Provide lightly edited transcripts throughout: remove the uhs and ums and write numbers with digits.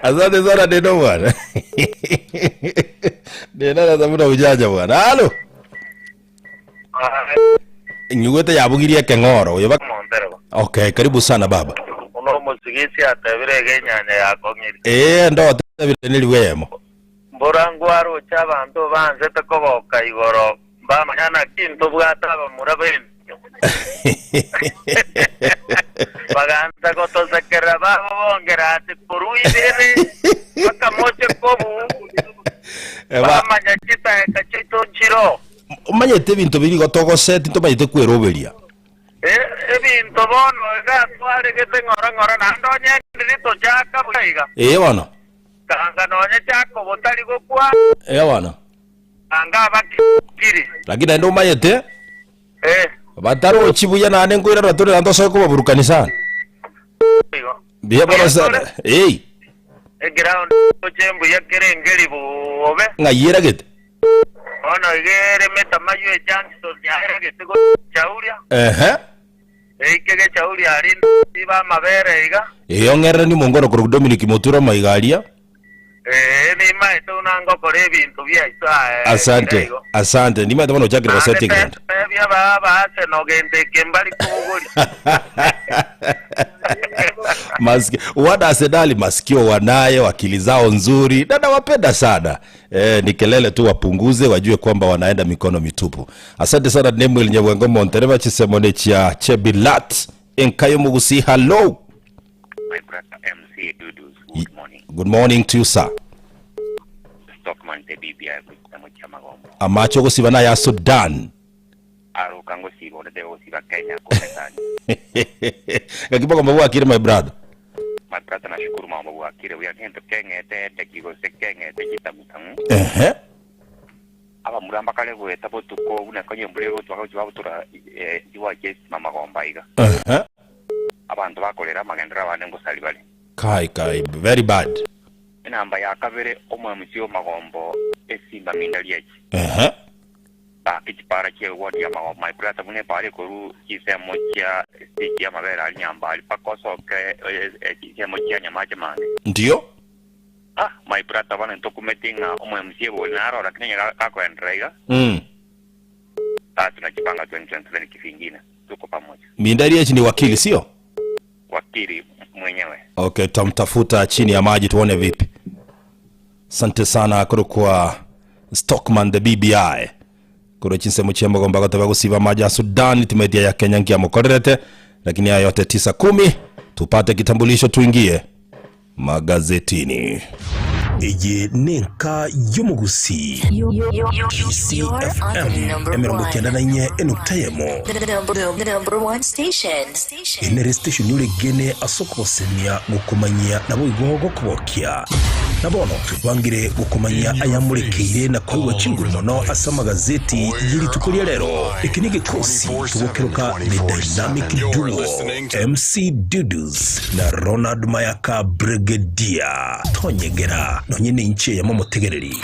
Asante sana Deno bwana. Deno anatafuta ujanja bwana. Halo. Nyigwete yabugirie ekeng'oro oyo bak- Montereba. Okay, karibu sana baba. Uno omosigisi atebire iga enyanya yakong'ire. Eh, ndo otebire neriwe yemo. Mbora ngwaroche abanto bansete kogoka igoro mbamanya naki ntobwate abamura b'eminyo. Bagansa gotosekerera babobongera ase korwa ibere mpaka moche kobu, bamanya chitaeka chiaito nchiroo. Omanyete ebinto biria igo togoseti ntomanyete kweroberia. Ebinto bono iga twaregete ng'ora ng'ora, naende onye ndiri tochaka buya iga. Ee bono. Tanga nonye Jakobo tari gokwa. Ee bono. Tanga abakiri. Lakini naende omanyete. Ee. Batarochi buya naende nkoirana tore naende tosoe kobaburukani sana. Igo. Mbuya bono sana. Ei. Eground oche mbuya kere engeri bobe. Ng'ai eragete? Bono iga ere Metamaywa ejunction yaeragete gocha uria. Ehe. Eike gechauri aria ndiba amabere iga. Ee, ong'ereranie omongwana okorokwa Dominic Mutura amaiga aria. Ee, nimaete buna ngokora ebinto biaito aye kera Asante, igo. asante. Nimaete bono ochakire Naende gosetia egrand. tebia baba Arsenal gento eke mbari kobogoria. Maski, wana Arsenali masikio wanayo, akili zao nzuri na nawapenda sana. Eh, ni kelele tu wapunguze, wajue kwamba wanaenda mikono mitupu. Asante sana Nemuel Nyabwengo Montereba chisemone chia Chebilat Enkayo Mugusi. Hello. My brother MC Dudus, good morning. Good morning to you sir. Stockman the BBI kuchamo cha magombo. Amacho gosiba na ya Sudan. Aruka ngosiba onde gosiba Kenya komesani. Gaki magombo bwakire my brother. My brother nashukuru mambo bwakire buya gento keng'ete edeki gose keng'ete chitang'utang'u. Ehe. Abamura mbakare goeta botuko buna konye embura egotwa bagochia babutora eh, chiwachi estima magomba iga. Ehe. Abanto bakorera amagenderero abande ngosari bare. Kai kai very bad. Enamba ya kabere omoemusi o magombo esimba minda riachi. Ehe. Gaki chipara chia eward ya magombo my brother buna epara ekoru chinsemo chia stage ya amabere aria nyambari mpaka osoke chinsemo chia nyamache mange. Ndio. Ah my brother bono ntokumeti ng'a omo MC bori naro lakini onye gakoenderera iga ah tunajipanga 2027 kivingine tuko pamoja. Mindari echi ni wakili sio? Wakili mwenyewe. Okay, tutamtafuta chini ya maji tuone vipi. Asante sana korokwa Stockman the BBI korwa chinsemo chia mogomba goteba gosiba amaji a Sudan timetia ya Kenya nkiamokorerete lakini haya yote tisa kumi tupate kitambulisho tuingie magazetini. Eye nenka y'omogusii. GCFM emerongo kenda na inye enukta eyemo. Eye nere station oregene ase okogosemia, gokomanyia naboigo gokobokia. Na bono twebangire gokomanyia ayamorekeire na koigwa chinguru mono ase amagazeti ye rituko ria rero. Eke negekosi togokeroka The Dynamic Duo, MC Dudus na Ronald Mayaka Brigadier. Tonyegera nonye ninche eyemo omotegereri.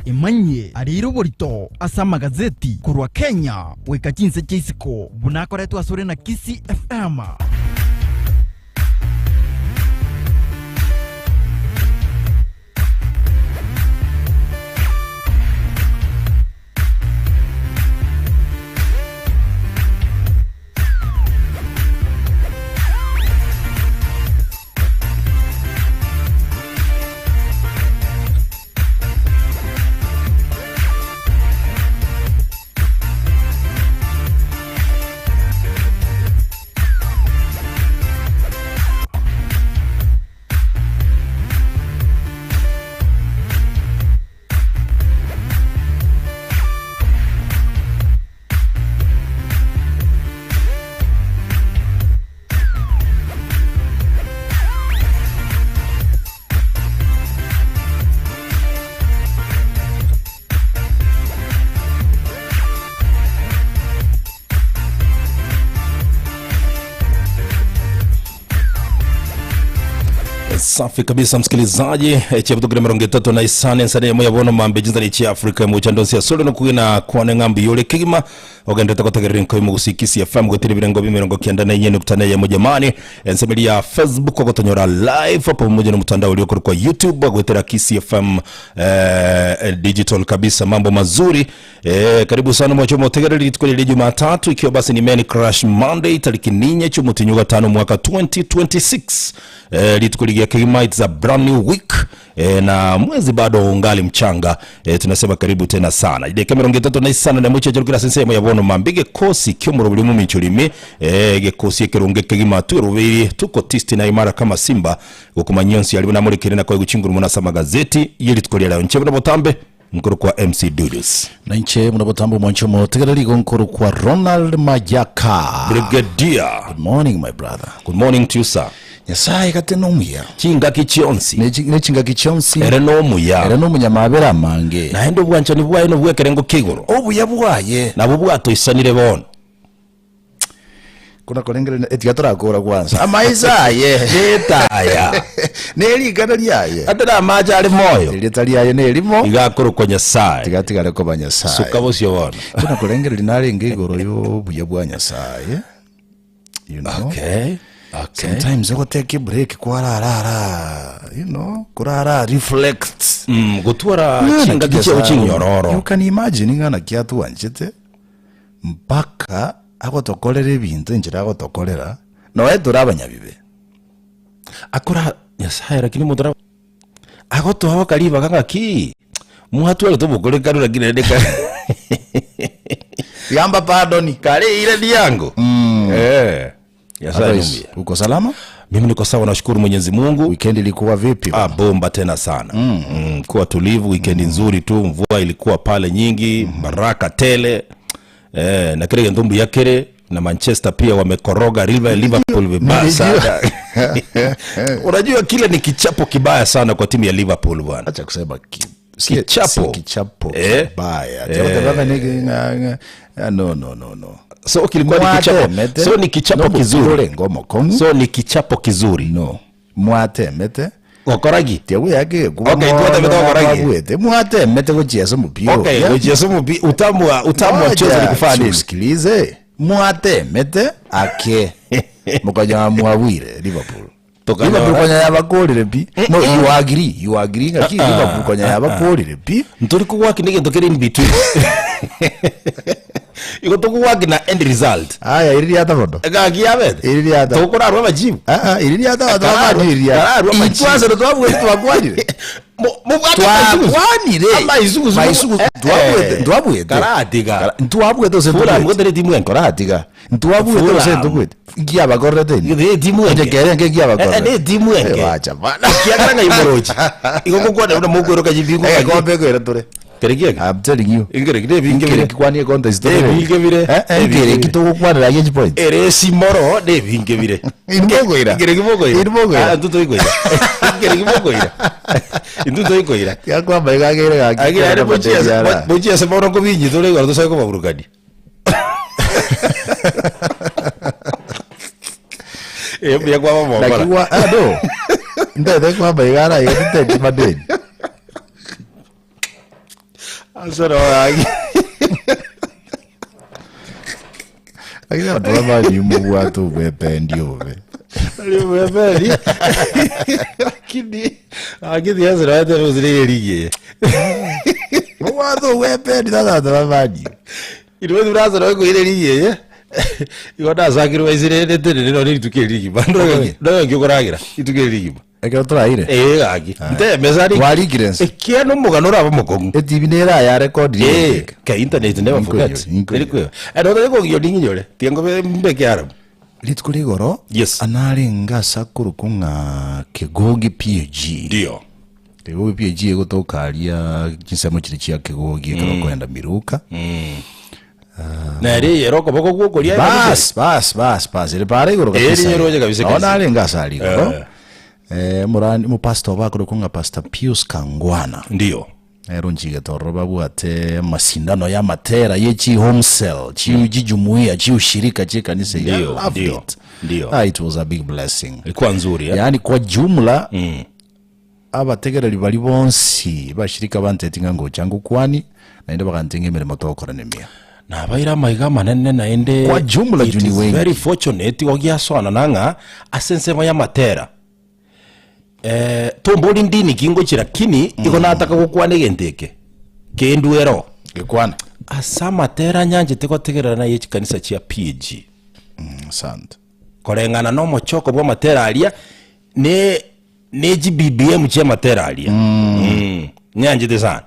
Emanyie areire oborito ase amagazeti korwa Kenya goika chinse chia isiko buna akoretwe asore na Kisii FM. Safi kabisa msikilizaji, chiabutokire 35 ensane yamo yabono mambe chinsani chia Afrika mocha ndonsi asore nokugina kwane ng'ambi yore kegima ogenderete gotegerera enko y'omogusi Kisii FM gotira ebirengo bia 94.1 jamani ensemeri ya Facebook ogotonyora live pamoja na mtandao ulioko kwa YouTube gwetera Kisii FM eh, digital kabisa mambo mazuri eh, karibu sana mwacho motegereri rituko riri Jumatatu ikiwa basi ni Man Crush Monday tariki ninye chumutinyu gatano mwaka 2026 eh, rituko rigia kegima it's a brand new week eh, na mwezi bado ungali mchanga eh, tunasema karibu tena sana ideka 35 na mwicha jarukira sensemo ya bono mambi gekosi kyomuro buri mu michurimi eh, gekosi ekerunge kegima turubiri tuko tisti na imara kama simba gokumanyonsi yali namurikire na kwa guchingura muna sama gazeti yelituko lya nchebe na botambe nkuru kwa MC Dudus Na inche muna botambo mwancho motegereri igo nkoro kwa Ronald Mayaka. Brigadier. Good morning my brother. Good morning to you sir. Nyasaye gate nomuya. Chingaki chionsi. Nechingaki chionsi. Ere nomuya. Ere nomunyamabera amange. Naende obwanchani bwaye nobwekerengo kia igoro. Obuya bwaye. Nabo bwatoisanire bono. Kuna korengere etiga torakora kwanza. Amaiso aye. Netaya. Nerigana riaye. Ate na amache are moyo. Erieta riaye nerimo. Igakorokwa Nyasaye. Tigatigare koba Nyasaye. Suka bosio bono. Kuna korengere narenge igoro yobuya bwa Nyasaye. You know. Okay. Okay. Sometimes ogoteka break kwararara, you know, kurara reflect. Gotwara chingaki chiao chinyororo. You can imagine ng'ana kiatwanchete mpaka agotokorera ebinto enchera agotokorera noe tore abanyabibe. Akora Nyasaye lakini omonto nabo agotoa bakaribaga ng'aki mwatware tobokore kare lakini naende kare Gamba pardon. Kare ire diango. Eh. Nyasaye Otherwise, numia. uko salama? Mimi niko sawa, nashukuru Mwenyezi Mungu. Weekend ilikuwa vipi? Ah, bomba tena sana. Kuwa tulivu, weekend nzuri tu, mvua ilikuwa pale nyingi, baraka tele. Na kile ndombu ya kere na Manchester pia wamekoroga Liverpool vibaya sana. Unajua kile ni kichapo kibaya sana kwa timu ya Liverpool bwana. Acha kusema Kichapo. si kichapo kibaya. No, no, no, no. So kilikuwa ni kichapo. So ni kichapo kizuri. So ni kichapo kizuri. No. Mwatemete. Gokoragi. Tiago yake kuba Okay, twatemete gokoragi. Mwatemete. Mwatemete gochiesa mupira. Okay, gochiesa mupira. Utamu wa utamu wa mchezo ni kufanya nini? Usikilize. Mwatemete ake. Mukanya mwawire Liverpool. Tukanyora. Liverpool konya yabakorire pi. No, you agree. You agree ngaki Liverpool konya yabakorire pi. Ntori kugwaki ni gintu kiri in between. Igo tugwaki na end result. Aya, iri riata bono. Gaki yabete. Iri riata. Tukurarwa majibu. Ah, ah, iri riata Kararwa- twabaniria. kararwa majibu. Itwase twabwete twakwanire. Twakwanire. Amaisugusu. Maisugusu. Twabwete, twabwete. Karatiga. Ntwabwete ose Fulham gotire timu enke. Karatiga. Ntwabwete ose Fulham. ntubwete. Ngiabakorete ni. Githĩ timu enke. Nje kere nge ngiabakorete. Eh, nĩ timu enke. Wacha bana. Kiagara ngai morochi. Igo gukwana una mukwero kajibingu. Eh, kombe kwera tore. Kere kiege? I'm telling you. Ingere kire binge bire. Kere kikwanie contest Eh, binge bire. Eh, eh, kere kitugukwanira against point. Ere simoro ne binge bire. Inbogoira. Ingere kibogoira. Inbogoira. Ah, ntuto ikoira. Ingere kibogoira. Ntuto ikoira. Yakwamba igagere gaki. Agira ari bochia bochia semoro ko binyi tore igoro tusaye ko baburukani. Eh, ya kwa mama. Lakini ah no. Ndethe kwamba igara igate madeni. Asoro agi. Lakini abantu bamanyi mubwate obwependi obe. Ari obwependi. Lakini agithi asoro ate ruzire ligi. Mubwate obwependi sasa abantu bamanyi. Irwe thura ko ile ligi ye. Igo ndacakirwo icire nĩ no nĩ ituke ligi. Ndo ngĩkũragira ituke ligi. Ekero tũraire. Eh gaki. Nte mezari. Warigire. Ekia no mugano raba mukongu. ETV nĩ ĩra ya record Eh, ka internet never forget. Inkoyo, Nĩrĩkũyo. Eh, no ndĩkũgio ndinginyore. Tiengo mbeke arabu. Rituko rigoro Yes. anare ngasa kũrũkũ ng'a Kĩgũgi PAG. Ndio. Kĩgũgi PAG ĩgũtũkaria chinsemo chiri chia Kĩgũgi ekero kwenda miruka. Na ri yeroko boko guokoria. Bas, bas, bas, bas. Ere pare igoro Eh, kabisa. eri yeroje kabisa, No, kabisa. nare ngasa ari igoro. Eh. Eh, murani mupastor bakuru kunga Pastor Pius Kangwana. Ndio. Ero nchigete ororo babwate amasindano ya amatera ye chi home cell, chi chijumuiya, chi ushirika chie kanisa eyio. I Ndio, loved ndio, it. ndio. Ah, it was a big blessing. Ilikuwa nzuri eh? Yaani kwa jumla abategereri baria bonsi bashirika banteti ng'a ngocha ngokwanie, naende bagantebia ng'a emeremo togokora nemiya. Nabaire amaiga amanene naende Kwa jumla it juu ni is wengi. very fortunate igo giasoanana ng'a ase ensemo y'amatera eh, tombori ndini ki ngochia lakini igo nataka gokwana egento eke kendwe ero. Gekwana. Ase amatera nyanchete gotegerera naye chikanisa chia PAG. Asante. Koreng'ana na omochoko bw'amatera aria ne ne chi BBM chi'amatera aria. Mm. Nyanchete sana.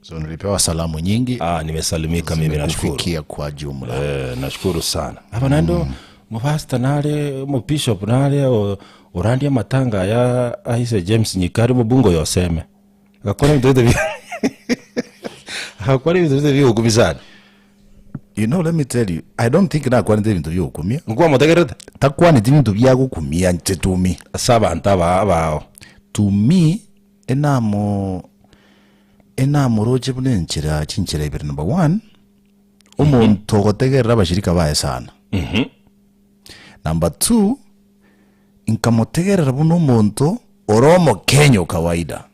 So nilipewa salamu nyingi. Ah, nimesalimika mimi nashukuru. Zimekufikia kwa jumla. Eh, nashukuru sana. Aba naende omopastor nare omobishop nare o- orandie amatanga aya aise James Nyikari omobunge oyo oseme. Agakora ebinto bite bi- agakora ebinto bite biogokumia sana. You know, let me tell you, I don't think nakwanete ebinto biogokumia. Nkwamotegererete? Takwaneti ebinto biagokumia inche to me. Ase abanto aba abao. To me, enamo enamoroche buna enchera chinchera ibere number one, omonto ogotegerera abashirika baye sana. Number two, nkamotegerera buna omonto ore omokenya o kawaida.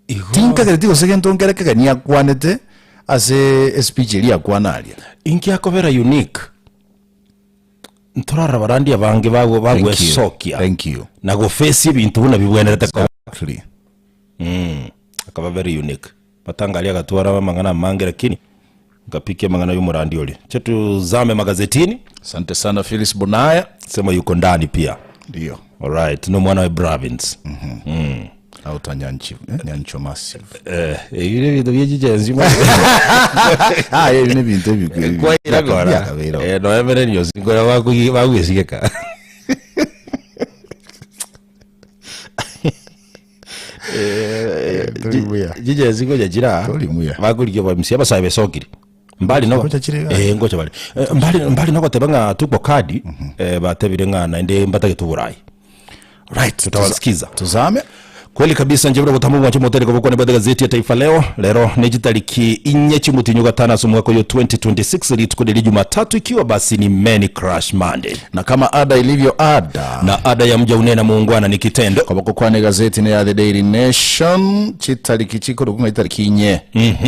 Igo Tinkagereti gose gento nkere kegeni akwanete ase espeech eria akwana aria. inki akobera unique ntorarora abarandi abange bago Thank you. bagwesokia Thank you. na goface ebinto buna bibwenerete koba. Exactly. Mm, akaba very unique. Matanga aria agatwara amang'ana amange lakini nkapikia amang'ana y'omorandi oria. Che tuzame magazetini. Asante sana Phyllis Bonaya. Sema yuko ndani pia. Ndio. Alright, no mwana wa Bravins. Auta Nyanchi, eh, Nyancho Massive. Eh, ebire ebinto bie chijenzi Ah, ebi nebinto ebi. kwaira gora. Byakabeireo. Eh, no emere nyosi ngora bakugi bagwesigeka. Tori buya. Chijenzi ngocha chira. Tori buya. Bakorigia ba MC abasae besokire. Mbali no. Ngocha chire iga? Eh, ngocha bari. Eh, mbali mbali nogoteba ng'a tuko kadi eh, batebire ng'a naende mbatagete oborai. Right, Tutawasikiza. Tuzame. Kweli kabisa nje buna botambo mwanche motereko bokwane bwa gazeti ya Taifa Leo lero ni chitariki inye chimutinyu gatano ase omwaka oyo 2026 rituko riri Jumatatu ikiwa basi ni Many Crush Monday Na kama ada ilivyo ada. na ada ya mja unena muungwana ni kitendo Koboko kwane gazeti ne ya The Daily Nation chitariki chikoro kunga chitariki inye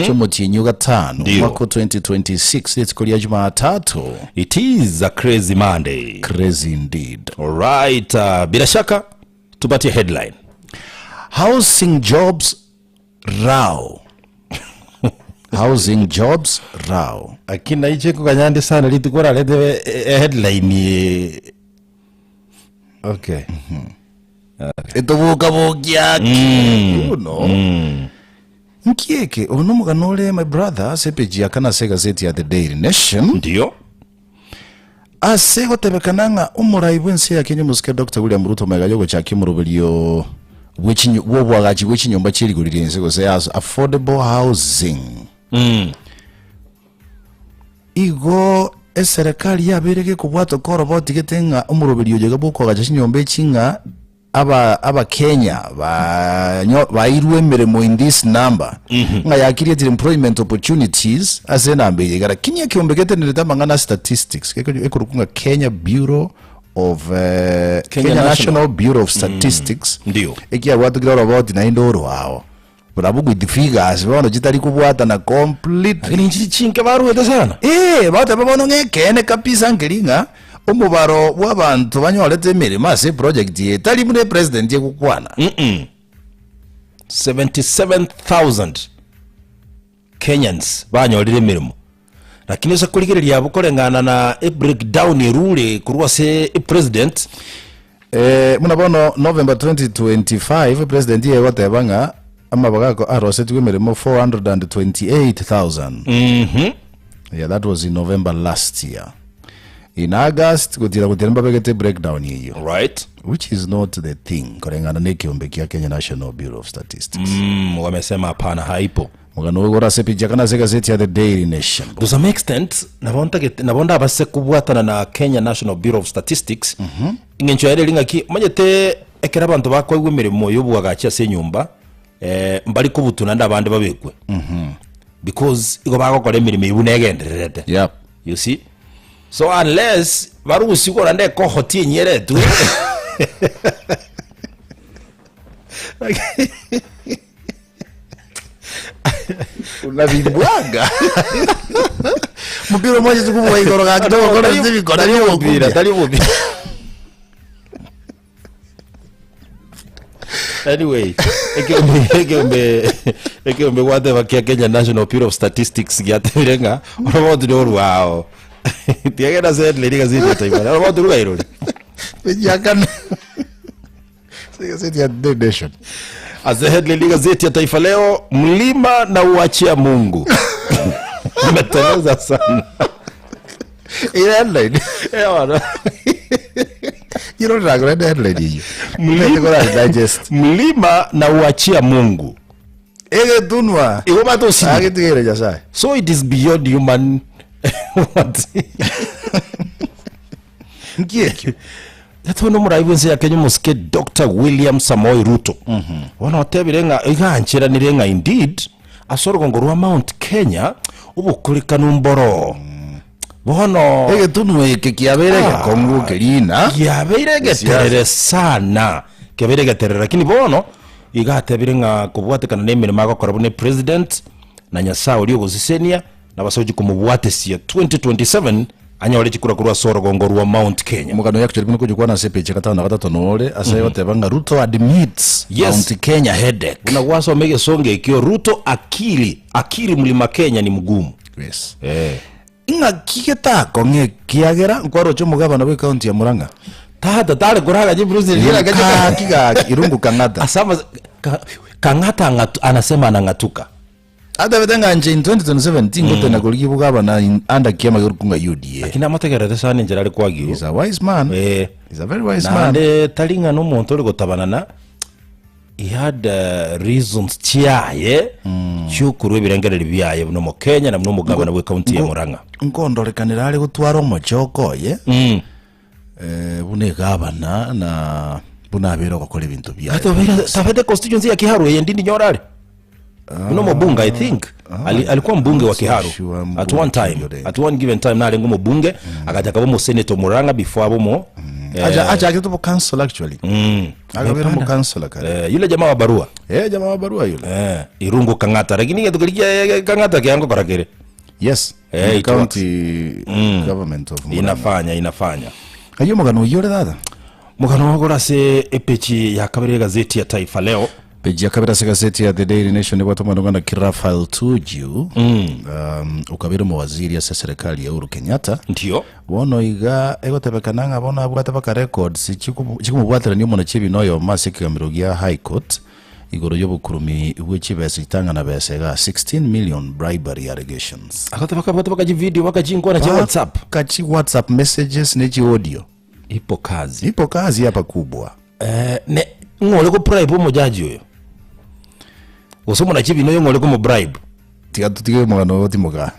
chomotienyi gatano Ndio. mwaka 2026 rituko ria Jumatatu. it is a crazy Monday Crazy indeed. alright uh, bila shaka tupatie headline Housing jobs row. Housing jobs row. akina iche kukanyande sana rituko rarete headline eh, okay Etobokabokia you know. Nkieke ono omogano ore my brother ase epeji ya kana ase egazeti ya The Daily Nation ndio Ase gotebekana ng'a omorai bw'ense ya Kenya omosike Doctor William Ruto magega y'ogochakia omoroberio bw'echinyo bw'oboagachi bwe chinyomba chie rigori ri'ense gose as affordable housing. Igo eserekari yabeire gekobwata koroboti gete ng'a omoroberio oyo iga bw'okoagacha chinyomba echi ng'a aba abakenya banyo bairwe emeremo in this number ng'a ya created employment opportunities ase enamba eye iga lakini ekeombe getenerete amang'ana a statistics geko- ekorokwa ng'a Kenya Bureau of eh, Kenya Kenya National. National Bureau of Statistics Ndio. ekiabwatokire oroboti naende orwao barabwo with figures bono chitari kobwatana completely. Lakini inchiri chinke baruete sana. Ee, bagoteba bono ng'a ekeene kabisa nkeri ng'a omobaro bw'abanto banyorete emeremo ase eproject eye tari buna epresident egokwana. 77,000 Kenyans banyorire emeremo. Lakini ase korigereria abwo koreng'ana na ebreakdown erure korwa ase epresident, Eh, buna bono November 2025 president egoteba ng'a amabaga ako arosetigwe emeremo 428,000. Yeah, that was in November last year. In August gotira gotira mbabegete breakdown eyio right which is not the thing koreng'ana na ekeombe kia Kenya National Bureau of Statistics. Wamesema hapana haipo. Omogano oyo igoro ase epicha kana ase egaseti ya The Daily Nation. To some extent nabo ntagete nabo ndabase kobwatana na Kenya National Bureau of Statistics eng'encho yaye eri ng'aki omanyete ekero abanto bakoigwa emeremo ya oboagachi ase enyomba. eh, mbari kobutwa naende abande babekwe because igo bagokora emeremo eywo buna egendererete Yep. you see so unless barusigwe naende ekohoti enyeretwe Unavimbwanga mupira omwache sikubua igoro gaki togokora ase ebikora Tari omopira, biogokumbia tari omopira. Anyway, ekeombe ekeombe ekeombe gwateba kia Kenya National Bureau of Statistics giatebire ng'a oroboti norwao tiagenda ase headline egazeti ya Taifa Leo oroboti rugairori Echiakane. Gazeti ya The Nation. Ase headline gazeti ya Taifa Leo, mlima na uachia Mungu. Imeteleza sana. Ile headline. Eh, bwana. You don't like the headline hiyo. Mlima, Digest. mlima na uachia Mungu. Egetunwa. Igo batosi. Agetigere Nyasaye. So it is beyond human what? Nki ekio? Tatoe nomorai bw'ense ya Kenya omosike Doctor William Samoei Ruto bono otebire ng'a iga ancheranire ng'a indeed ase orogongo rwa Mount Kenya obokorekanu mboro bono Egetunwa eke kiabeire egekongu kerina. kiabeire egeterere sana kiabeire egeterere lakini bono iga atebire ng'a kobwatekana na emeremo agokora buna epresident na Nyasaye oria ogosesenia Nabasochi komobwatesia 2027 anyore chikura korwa ase orogongo rwa Mount Kenya. Omogano oyo actually buna kochikwana ase epeji ya gatano na gatato nore ase goteba ng'a Ruto admits Yes. Mount Kenya headache. Buna gwasoma egesongo ekio Ruto akiri akiri mlima Kenya ni mgumu. Yes. Eh. Ing'aki getakong'a ekiagera nkwaroche omogabana bwe county ya Murang'a. Tata tare koraga chi president yera gacha. Gaki gaki Irungu Kang'ata. Asama ka, Kang'ata ang'atu, anasema anang'atuka. Atebete ng'a inche in 2027 tingotenda korigia obogabana in under kiama gekorokwa ng'a UDA. Lakini amotegerere sana enchera are kwagiwa. He's a wise man. Eh. He's a very wise man. Naende tari ng'a nomonto ore gotabanana he had uh, reasons chiaye chiokorwa ebirengererio biaye buna omokenya na buna omogabana bwe county ya Murang'a. Nkondorekanera are gotwara omochoko oye Mm. eh, buna egabana na buna abeire ogokora ebinto biaye. Tabete constituency ya Kiharu eye ndindi nyora are. Buna omobunge I think. Ali, alikuwa mbunge wa so Kiharu sure at one mbunge time yore. at one given time narenge omobunge agachaka bo omosenator Murang'a before abe omo Acha acha akete bo council actually. mm. Akabera mo council kare. Eh, yule jamaa wa barua Eh jamaa wa barua yule. eh, Irungu Kang'ata lakini gento keria Kang'ata kiango kora kere Yes. Eh, the it county government of Murang'a. inafanya inafanya Ayo mugano oyore tata. Mugano ogoro ase epeji ya kabere y'egazeti ya Taifa Leo. Peji ya kabere ase egazeti ya The Daily Nation ebwate omwana ng'a naki Raphael Tuju um, okabeire omowaziri ase eserekari ya Uhuru Kenyatta Ndio. bono iga egotebekana ng'a bono abwate baka records chikomo- chikomobwaterania omonachi ebina oyomo ase ekegamero gia High Court igoro y'obokurumi bwe chibesa chitang'ana besa iga 16 million bribery allegations. Agoteba kabwate baka chivideo baka chinkwana chia WhatsApp. Baka chi WhatsApp messages ne chi audio. Ipo kazi. Ipo kazi hapa kubwa. Eh, ne ng'ore ko bribe omojaji oyo. Gose omonachi ebina oyo ng'ore komo bribe. Tiga tutige omogano oyo timoka.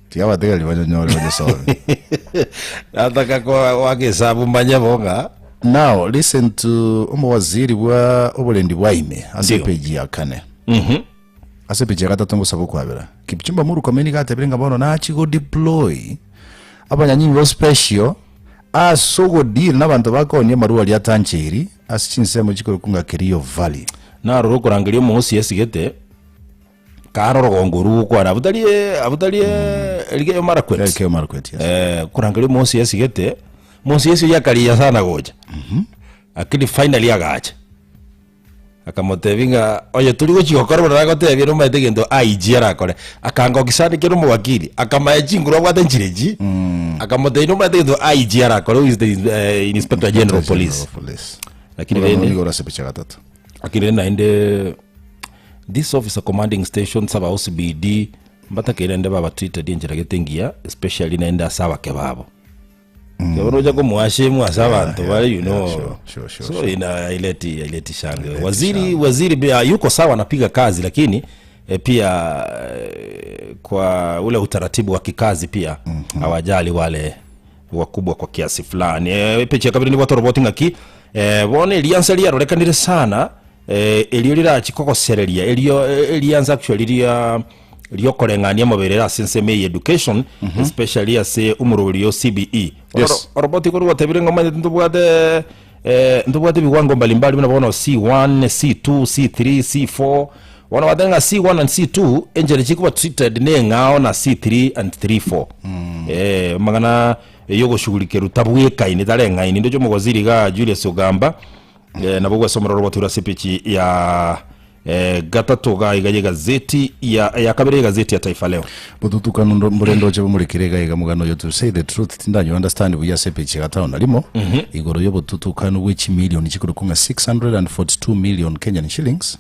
Tiga abategereri banyonyore banyesome. Nataka kwa wagesabu manye bo ng'a Now listen to omowaziri bwa oborendi bwa ime ase Ndio. epeji ya kane. Ase epeji ya gatato ngosaba okwabera. Kipchumba Murkomen nigo atebire ng'a bono nachie go deploy abanyanyimbo ba special ase ogodeal nabanto bakonia amarwa aria atancheiri ase chinsemo chikorokwa ng'a Kerio Valley. Naroro okorangeria omoosi esigete kare orogongo orwo gokwana abwo tari abwo tari Elgeyo Marakwet. Elgeyo Marakwet, yes. Eh, korangeria omoosi esigete, omoosi ase oyio akarigia sana gocha. Lakini finally agacha. Akamotebia ng'a oye tori gochia gokora buna nagotebia nomanyete egento IG arakore. Akangokia sana ekero omowakili, akamanya chinguru abwate nchire echi, akamotebia nomanyete egento IG arakore who is the eh, Inspector General of Police. Police. Lakini Omogano rende igoro ase epicha ya gatato. lakini rende naende this officer commanding station saba OCPD mbatakeire naende baba treated enchera gete engiya especially naende ase abake babo. Bono ocha komoashemu ase abanto bare you know. sure, sure, sure, so ina ileti ileti shangwe. Waziri waziri pia yuko sawa anapiga kazi lakini eh, pia eh, kwa ule utaratibu wa kikazi pia hawajali wale wakubwa kwa kiasi fulani. Eh, pechi ya kabiri nibwate oroboti ng'aki eh, bono eriansa riarorekanire sana. Eh, erio rirachi kogosereria erio eriansa actually ria riokoreng'ania omobere ase ensemo eye education especially ase omoroberi o CBE. Yes. Oroboti korwa gwatebire ng'a omanyete ntobwate eh, ntobwate ebiwango mbalimbali buna bono C1, C2, C3, C4. Bono gwateba ng'a C1 and C2 enchera chikoba treated ne eng'ao na C3 and 3 4. Eh, amang'ana yogoshughulikerwa tabwekaini tareng'aini. Ndoche omowaziri igaa Julius Ogamba Eh, nabo gwesomera orogoto rwa ase epeji ya eh, gatato iga iga y'egazeti ya ya kabere y'egazeti ya Taifa Leo. Botutukanu ndo- mbore ndoche bomorekire iga iga mugano oyo to say the truth tindanyo understand buya ase epeji ya gatano na rimo igoro y'obotutukanu bwe chimilioni chikorokwa ng'a 642 million Kenyan shillings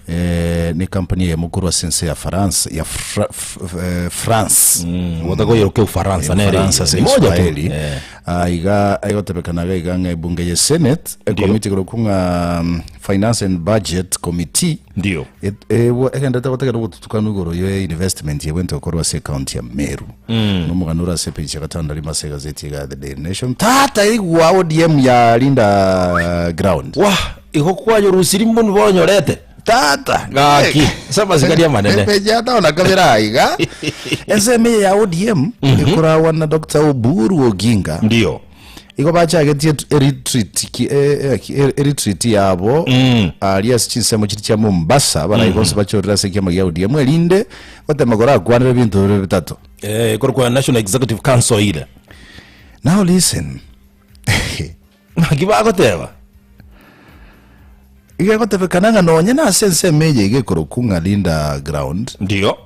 eh, ne company eyemo korwa ase ense ya France ya Fra, f, eh, France Gotakoyeroka Ufaransa nere. Ufaransa ase Ni moja tu. Kiswahili Eh. Ah, iga egotebekana iga iga ng'a ebunge ye Senate ekomiti korokwa ng'a mm, Finance and Budget Committee Ndio. Et- ewa- egenderete gotegera obotutukanu igoro ye investment ebwente gokorwa ase ecounty ya Meru nomogano ore ase epeji ya gatano na rimo ase egazeti iga ya The Daily Nation tata igwa ODM ya Linda ground Wah, igo kwayorusiri mbunu bonyorete. Tata Gaki, ase amasikani amanene. Epeji ya gatano na kabere aiga ensemo eye ya ODM ekoragwa na Dr. Oburu Oginga Ndio. Igo bachagetie eretreat ki- e- e- ki- e- eretreat yabo aria ase chinsemo chiria chia Mombasa abarai bonsi bachorire ase ekiama gia ODM erinde gotema korakwanera ebinto bire bitato. Eh, korokwa National Executive Council ire. Now listen, Naki bagoteba? Iga egotebekana ng'a nonye nase ensemo eye iga ekorokwa ng'a Linda Ground, Ndio.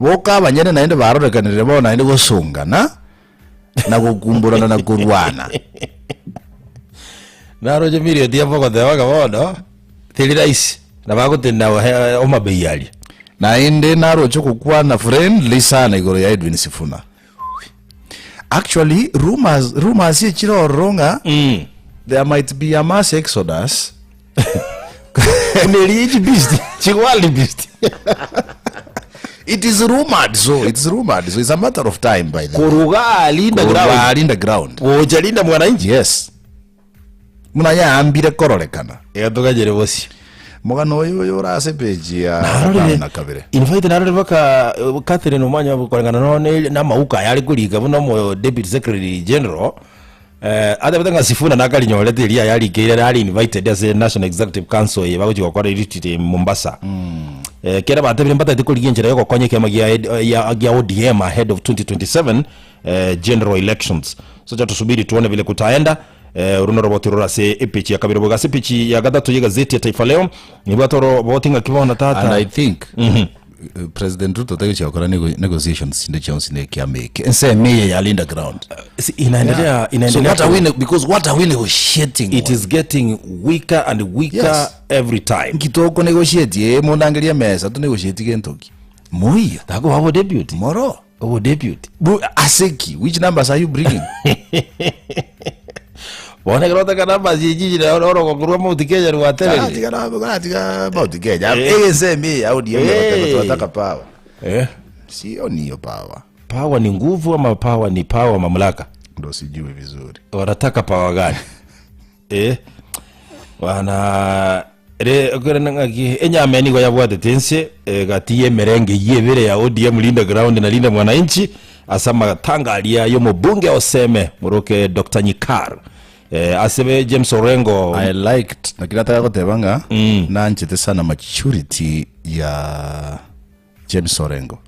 boka abanyene naende barorekanire bono naende gosongana na gokumburana na korwana. Naroche Miriam Odhiambo ogoteba ng'a bono teri rahisi na bagotenena Homa Bay aria. Naende naroche ogokwana friendly sana igoro ya Edwin Sifuna. Actually, rumors, rumors echire ororo ng'a Mm. there might be a mass exodus Buna eria echi beast, chi wild beast. It is rumored so, it's rumored so, it's a matter of time by the way. Koruga linda Korwa ground. Linda ground. Gocha linda mwananchi. Yes. Buna yaambire kororekana. Iga toganyere bosio. Mogano oyo oyo ore ase page ya Narorire gatano na kabere. invite narorire mpaka eh, Catherine Omanya koreng'ana no ne- namauka aya are korika buna omo deputy secretary general eh, atebete ng'a Sifuna nakarinyorete eria yarikeire nari invited ase National Executive Council eye bagochi gokora retreat e Mombasa. Eh, kera batebire mbatagete korigia enchera yogokonya ekiama gia ya gia ODM ahead of 2027 eh, general elections. So cha tusubiri tuone vile kutaenda. Eh, oro noroboti rore ase epeji ya kabere boigo ase epeji ya gatato y'egazeti ya Taifa Leo nibwate oroboti ng'aki bono And tata I think uh, President Ruto tagochia gokora nego- negotiations chinde chionsi na ekiama eke. Ensemo eye ya Linda Ground. Si- inaendelea Yeah. So inaendelea what are ku- we ne- because what are we negotiating it on? is getting weaker and weaker Yes. every time Nkitoko negotiate eh mundangeria mesa tu negotiate gentoki. Moiyo. Tako wabo deputy Moro. obo deputy Bu aseki which numbers are you bringing? Bono ekero otaka numbers echi chire oro orogongo rwa Mount Kenya rwatererire. Tiga na tiga Mount Kenya. Eh. Egese mi au ndiye Eh. tunataka power. Eh. Sio niyo power. Power ni nguvu ama power ni power mamlaka? Ndo sijui vizuri. Wanataka power gani? Eh. Wana re okere ng'aki enyama nigo yabwatete ense egati y'emerenge eyio ebere ya ODM Linda Ground na Linda Mwananchi ase amatanga aria y'omobunge oseme moroke Dr. Nyikar eh, asebe James Orengo I liked lakini nataka goteba ng'a nanchete sana maturity ya James Orengo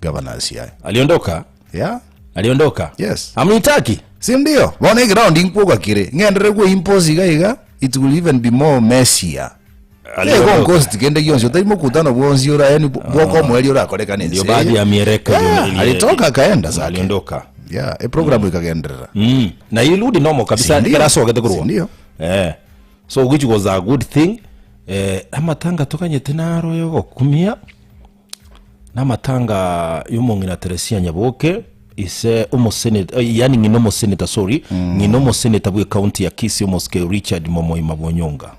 governor Siaya aliondoka yeah aliondoka Yes. amnitaki si ndio bono eground inkwoga kire ng'enderere gwe impose iga iga it will even be more messier Aliondoka. Ego nkosi kende gionsi otari mokutano bwonsi ora yani bwoko omweri orakorekana ndio ense baadhi ya miereka Yeah, ili- alitoka akaenda zake aliondoka yeah e program ikagenderera na ilirudi normal kabisa Si ndio? kerasogete Si korwa ndio? eh so which was a good thing eh amatanga tokanyete naro yogokumia Namatanga y'omong'ina Teresia Nyaboke, ise omoseneta, eh, yaani ng'ina omoseneta, sorry, ng'ina omoseneta bwe county ya Kisii Omosike Richard Momoima Bonyonga.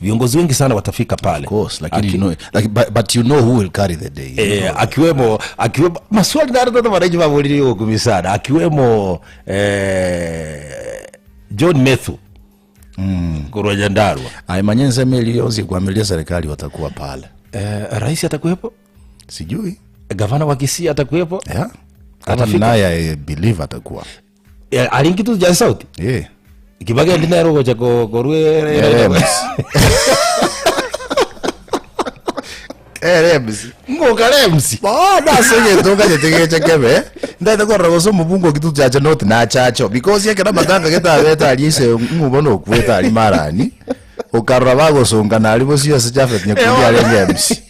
Viongozi wengi sana watafika pale. Of course, lakini you know, like, but, but you know who will carry the day. Eh, akiwemo akiwemo maswali naro tata wananchi baborire gokumi sana akiwemo eh, John Methu. Korwa Nyandarua. Aye manya ensemo eria yonsi ekwamiria serikali watakuwa pale. Eh, rais atakuwepo? Sijui. Gavana wa Kisii atakuwepo? Yeah. Hata Atafika? naye I believe atakuwa. Eh, aringi tu ja sauti. Yeah. Kibage ndi nero gocha ko korwe Erems. Erems. Ngoka rems. Bono ase egento okanyete geche kebe ndaete korora gose omobunge o Kitutu Chache North nachacho because ekero amatanga gete abete aria ise ng'u bono okwete aria marani okarora bagosongana aria bosio ase Japhet Nyakundi arenge MC.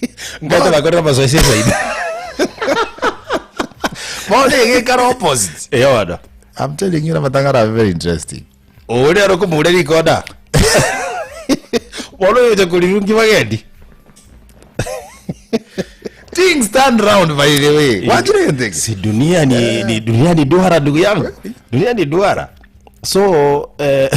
Ngaete bakorera amasoesi esaidi. Bono egekara opposite. Eyono. I'm telling you amatanga arabe very interesting. Oria ore okomoura rikoda. Bono oyocha korirungi bagendi. Things turn round by the way. Wachire gento eke? Si dunia ni, ni dunia ni duara ndugu yangu. Dunia ni duara. So eh,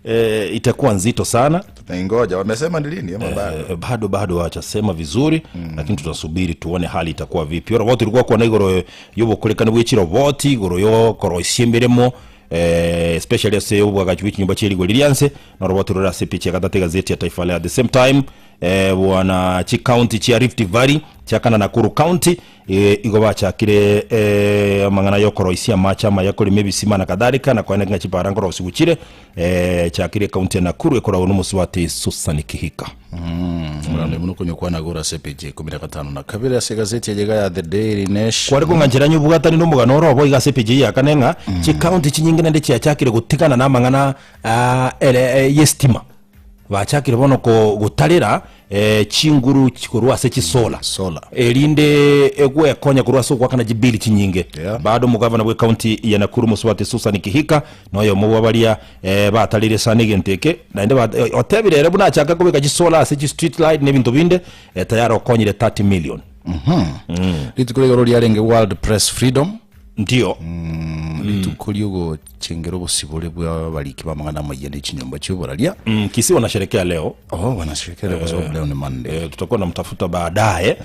eh, itakuwa nzito sana. Tutaingoja. Wamesema ni lini ama bado? Eh, bado bado hawachasema vizuri mm. Lakini tutasubiri tuone hali itakuwa vipi. Ora watu ilikuwa kuona igoro yobokorekana bwechiro boti igoro yokoroisia emeremo eh, especially ase obwagachi bwe chinyomba chia rigori rianse noro boturore ase epicha ya gatato egazeti ya Taifa Leo. At the same time eh, bwana chicounty chia Rift Valley chiakana Nakuru County eh, igo bachakire eh, amang'ana yokoroisia amache amaya korema ebisima na kadhalika na koene ng'a chipara nkorosigwa chire eh, chakire ecounty ya Nakuru ekoragwa nomosubati Susan Kihika. Omorando oyo buna okonywa nagoro ase epeji ya ikomi na gatano na kabere ase egazeti eye iga ya The Daily Nation. Kware kong'anchera onye obwatani nomogano ore obo iga ase epeji eye ya kane ng'a chicounty chinyinge naende chiachakire gotigana namang'ana ah, ere eh, y'estima. Bachakire bono ko gotarera eh, chinguru chi- korwa ase chisola Solar. erinde egwekonya korwa ase ogoakana chibili chinyinge. Yeah. Bado omogavana bw'ecounty ya Nakuru Mosubati Susan Kihika noyomo bwa baria eh, batareire sana egento eke naende ba- eh, otebire ere buna achaka kobeka chisola ase chi street light na ebinto binde eh, tayari okonyire 30 million. Rituko rigoro riarenge World Press Freedom. Ndio. Rituko riogochengera obosibore bwa abariki b'amang'ana amayia ne chinyomba chi'oboraria. Kisii wanasherekea leo. Oh, wanasherekea leo kwa sababu leo ni Monday. Eh, tutakuwa namtafuta baadaye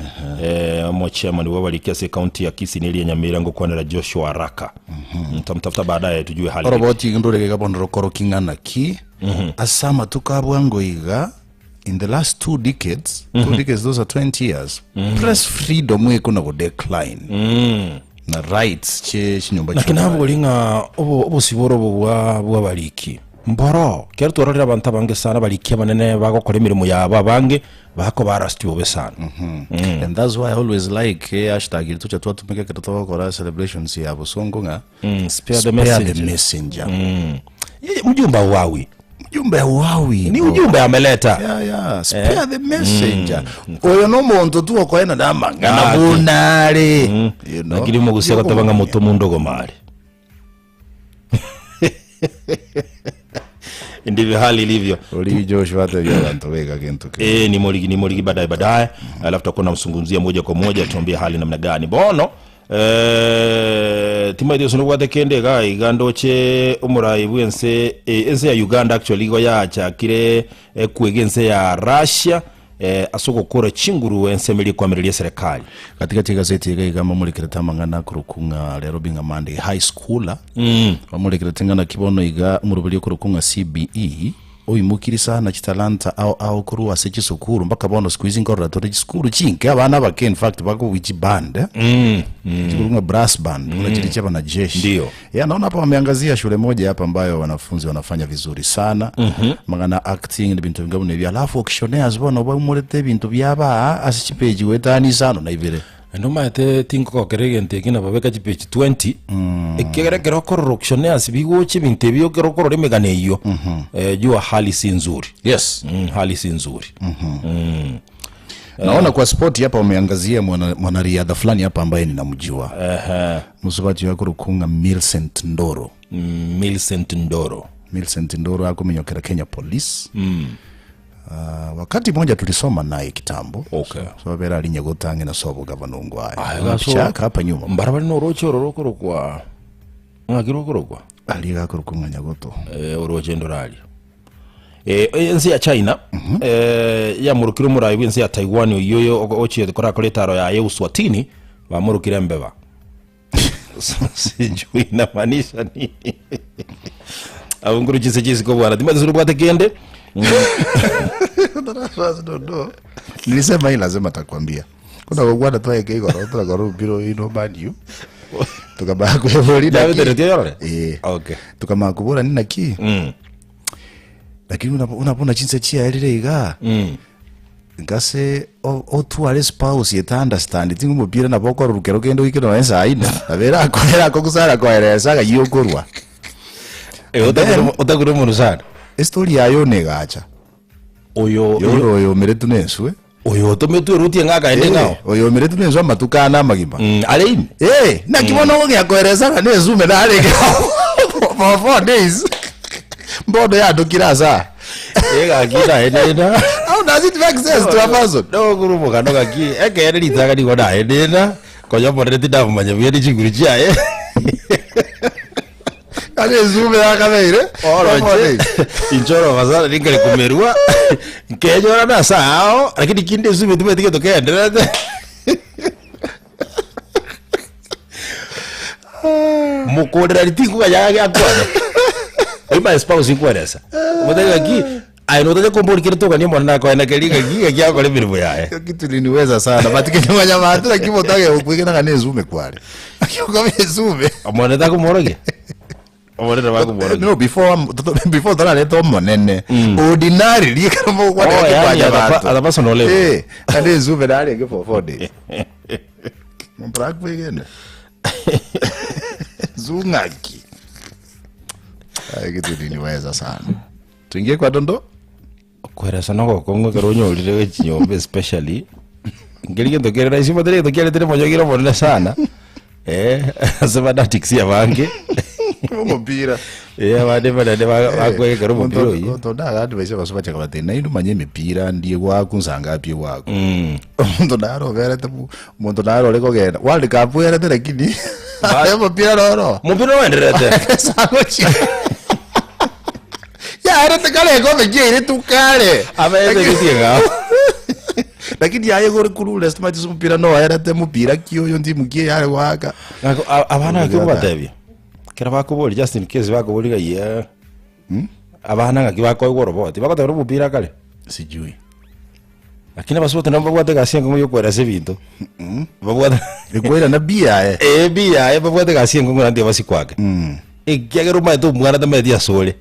eh, omo chairman bw'abariki ase county ya Kisii neria Nyamira ngokwanera Joshua Araka. Nitamtafuta baadaye tujue hali. Oroboti ndore iga bono rokoroki ng'ana ki ase amatuko a bwango iga in the last two decades, two decades those are 20 years press freedom ekona go decline na rights chie chinyomba Naki chi'oboraria. nabori ng'a obo obosibore obo bwa bw'abariki mboro kero twarorire abanto abange sana abariki abanene bagokora emeremo yabo abange bakoba arrested bobe sana. And that's why I always like eh, hashtag iri tucha twatumika ekero togokora celebrations ya bosongo ng'a Spare the spare the messenger. messenger. Yeye mjumbe hauawi. Mjumbe hauawi. Ni bro. ujumbe ameleta. Yeah, yeah. Spare the messenger. Oyo nomonto tu okoena namang'ana Ah, bunare. You know? Lakini mogusia goteba ng'a moto mundogo mare. Ndivyo hali ilivyo. Ori Joshua atebia abanto beka gento kero. Eh, ni morigi ni morigi baadaye baadaye, alafu tutakuwa namzungumzia moja kwa moja tuambie hali namna gani. Bono eh timaiti ase nobwate kende iga iga ndoche omorai bwense eh, ense ya Uganda actually igo yachakire eh, kwega ense ya Russia eh, ase ogokora chinguru ensemeri ekoamereria eserekari. Katikati y'egaseti iga iga bamorekerete amang'ana akorokwa ng'a rero bing'a Monday High Schooler bamorekerete ng'a naki bono iga omoroberi okorokwa ng'a CBE oimokirie sana chitalanta ao ao korwa ase chisukuru mpaka bono siku hizi nkorora tore chisukuru chinke abana abake in fact bakobua chiband eh, chikorokwa ng'a brass band buna chiria chia abanajeshi. Ndio. Yeah, naona hapa wameangazia shule moja hapa ambayo wanafunzi wanafanya vizuri sana mang'ana acting na ebinto binga buna ebio alafu auctioneers bono baumorete ebinto biaba ase chipeji goetania isano na ibere. Naende omanyete tinkogokera egento eke nababeka chipeji 20 ekiagera ekero okorora auctioneers bigocha ebinto ebio ekero okorora emegano eyio eh, jua hali si nzuri. Yes. Hali si nzuri. Naona kwa sport hapa wameangazia mwana- mwanariadha fulani hapa ambaye ninamjua musubati yakorukunga Millicent Ndoro. Millicent Ndoro. Millicent Ndoro akomenyokera Kenya Police. Wakati mmoja tulisoma naye kitambo. Okay. So bera ali nyagotange na sobo gavana ongwae. Ah, iga so- Picha hapa nyuma. Mbarabari noroche oro rokorokwa ng'aki rokorokwa Ali gakorukunga nyagoto. eh, oroche ndorari eh, ense ya China eh, yamorokire omorai bw'ense ya Taiwan oyio oyo ochiete korakora etaro yaye Uswatini bamorokire embeba. Sijui inamaanisha nini. Abwo nkuru chinse chisiko bwana. Timati suru bwate kende. Nilisema hii lazima takwambia. Kuna gukwana twaeke igoro turakora mpira ino Man U. Tukamaya kwebori David Retio yorore? Eh. Okay. Tukamaya kubora ni naki. Lakini unabona chinse chiaerire iga. Ngase otware spouse yeta understand tinga omopira nabo okorora rukero kende oike nonya saa ine nabo erakorera akogusara koeresa ng'ai okorwa. Eh, Then- otakure omonto sana. Estory yaye one egacha Oyo yoro oyo omeretwe na enswe oyo otometwe eruti eng'aka ende ng'ao. Eh, oyo omeretwe na enswe amatuko ane amagima Are ime. Eh, naki bono okogea koeresa ng'a na ensume narenge for 4 days mbono yandokire ase aa. Egaki naenena. How does it make sense to a person? Nogokuru omogano gaki ekeene ritang'ani nigo naenena konya omonene tindamomanya buya ne chinguru chiaye. Ase ensume yakabeire for four Oroche days. inche orobasa ninkare komerwa nkenyora nase ao lakini kinde ensume timanyeti gento kegendererete. Mokorerani tinkoganya gaki akwane. Oyio my spouse nkweresa. Omotebie gaki aye notacha komboria kere toganie omonene akoenekerie gaki gaki agokora emeremo yaye. Hiyo kitu iliniweza sana but kinyamanya bantu lakini motage okwegena ng'a nezume kware Akiuga ezume Omonene takomorogia? Omonene bakomorogia. no before before tarareta omonene ordinary riekero mogokwana Oh, gaki yani kwanya at a banto at a personal level. Eh, ng'a nezume narenge for 4 days Omonto akwegena zung'aki Ai, kitu iliniweza sana tuingie kwa dondo Kweresa nogokong'u ekero onyorire gochia nyomba especially nkeri gento kere rahisi omanyete egento kiaretire omonyogere omonene sana eh, ase fanatics abange omopira eh, abande banene bakwegekera omopira oyio omonto ndaga advise abaso bachaka bati naende omanye emepira ndie gwaku nsangapi gwaku omonto naro oberete omonto naro ore kogenda world cup erete lakini omopira roro Omopira oendererete sagochia yaerete kare ekombe kiaire kare abaete getie ng'ao lakini yaye gore kurure stimati omopira no aerete mopira ki oyo ntimu ki yare goaka Ng'ako, abana ng'aki okobatebia ekero bakoboria just in case bakoboria ng'a yeah abana ng'aki bakoigwa oroboti bagotebera omopira kare sijui Lakini abasubati nabo mbabwate egasi enkong'u y'okweresa ebinto. Babwate Ekoirana bi yaye. Eh, bi yaye babwate egasi enkong'u naende basikwake. Ekiagera omanyete omwana tamanyeti ase ore.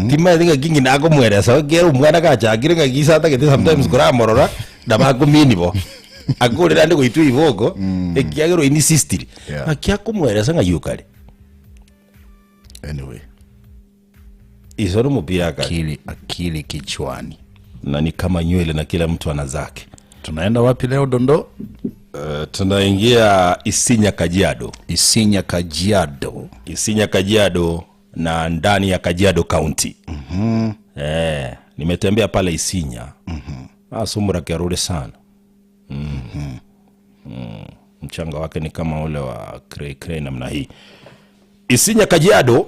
Timanyeti ng'aki ng'ina akomweresa ekiagera omwana gachakire ng'aki ise atagete sometimes koramorora nabo akomini bo. Akorire ande goitwa iboko ekiagera oinsistiri. Ng'aki akomweresa ng'ai okare. Anyway. Iso nomopira kare. Akili, akili kichwani. Na ni kama nywele na kila mtu ana zake. Tunaenda wapi leo Dondo? Tunaingia Isinya Kajiado. Isinya Kajiado. Isinya Kajiado na ndani ya Kajiado County. Nimetembea pale Isinya. Sumura kerure sana. Mchanga wake ni kama ule wa cray cray namna hii. Isinya Kajiado.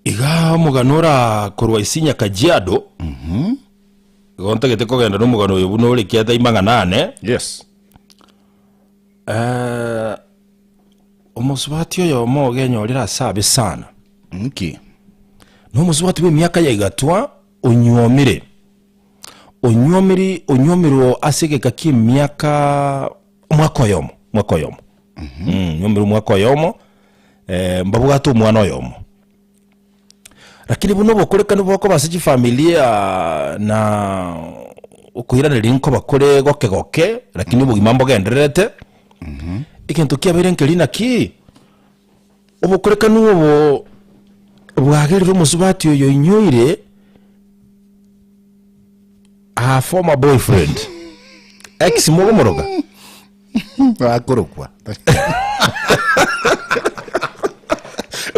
Iga omoganora korwa Isinya Kajiado. Igo ntagete kogenda na omogano oyo buna ore kiata imang'ana ane. Yes. Omosubati oyomo ogenyorire ase abe sana. Nki? Na omosubati bw'emiaka ya igatwa onyuomire. Onyuomiri onyuomirwe ase egeka ki'emiaka omwaka oyomo, omwaka oyomo. Onyuomire omwaka oyomo, mbabwate omwana oyomo. Lakini buna obokorekanu bokoba ase chifamilia na okoiraneria nkoba kore goke goke, lakini obogima mbogendererete, egento kiabeire nkeri naki, obokorekanu obo bwagerire omosubati oyo oinyoire her former boyfriend, ex mokomoroka. Akorokwa.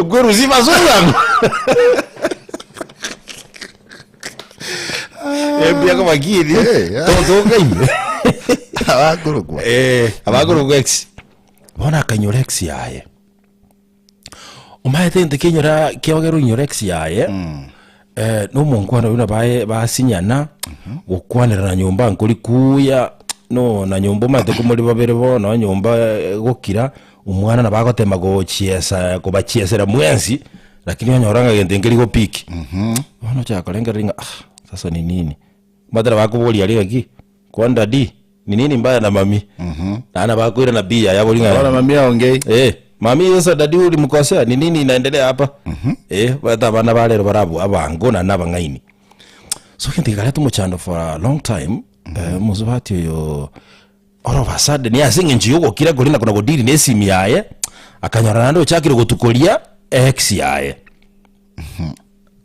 Kwerusia basungano. Ebiago makini. Eh, yeah. Totoka ime. Abakorokwa. Abakorokwa ex. Bono akainyora ex yaye. Omaete egento kiainyora kiagera oinyora ex yaye. Na omonkwana oyio nabaye basinyana, gokwanera na nyomba nkori kuya, no na nyomba omanyete komori babere bono nyomba gokira, omwana nabo agotema gochiesa kobachiesera mwensi. Lakini onyora ng'a gento nkeri gopiki. Bono ochaka korengereria ng'a ah, sasa ni nini? Batara bakoboria aria ng'aki, kwani daddy, ni nini mbaya na mami? Naende bakoirana bi yaya abori ng'a Bono mami aongei. Eh, mami sasa daddy ulimkosea, ni nini inaendelea hapa? Eh, omanyete abana ba rero barabwo abango naende abang'aini. So egento gekareta omochando for a long time, omosubati oyo all of a sudden ase eng'encho ya ogokira koria na kona godeal na esimi yaye, akanyora naende ochakire gotukoria ex yaye.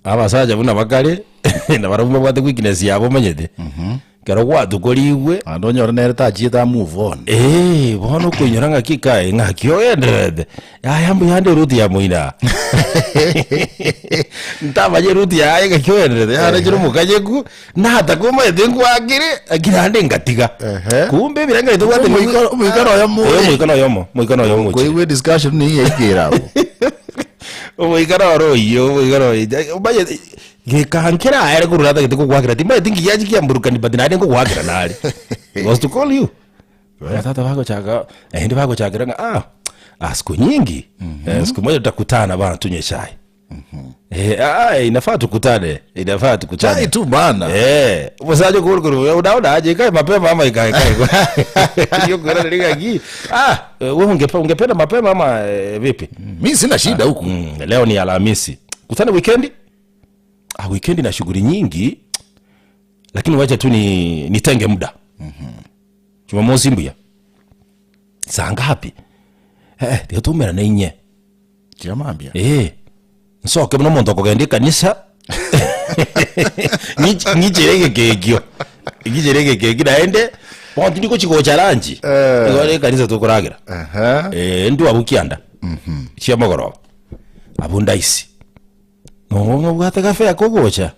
Abasacha buna bakare, nabarabwo mbabwate weakness yabo omanyete, ekero gwatukorigwe. Naende onyore nere tachiete a move on. Eeh, bono okoinyora ng'aki kaye, ng'aki ogendererete, yaya mbuya ande eruti ya moino aa. Ntamanye eruti yaye ng'aki ogendererete, yarechire omokanyeku, nataka omanyete nkwakire, lakini naende ngatiga. Ehe. Kumbe ebirengererio tobwate Omoika- omoika noyomo Eh, ore. omoika noyomo, omoika noyomo ochire. Koigwa ediscussion nigo yaikire abwo. Omoika noro oyio, omoika noro oyio, omanyete gekankera aye korwa natagete kogoakera timanyeti nki giachia kiamburukani but naende nkogoakera nare. Was to call you. Tata bagochaka naende bagochakera ng'a ah, ah siku nyingi eh, siku moja tutakutana bana tunywe chai. Eh, ah, inafaa tukutane, inafaa tukutane. Chai tu bana. Eh, omosacha okobora korwa unaona aje ikae mapema ama ikae ikae. Hiyo kwera ni ng'aki. Ah, wewe ungepe, ungependa mapema ama eh, vipi? Mi sina shida huku. Leo ni Alhamisi. Kutane weekend? Ah, weekend na shughuli nyingi. Lakini wacha tu ni nitenge muda. Jumamosi mbuya. Saa ngapi? Eh, tiga tuumerane inye. Kiamambia. Eh, nsoke buna omonto okogenda ekanisa Ng'ich- ng'ichere egekekio ng'ichere egekeki naende bono tindi gochi gocha lunch Eh. igo ere ekanisa tokoragera Aha. Eh, ndwe abwo kianda chia mogoroba abwo ndaisi nogo ng'obwate gafare kogocha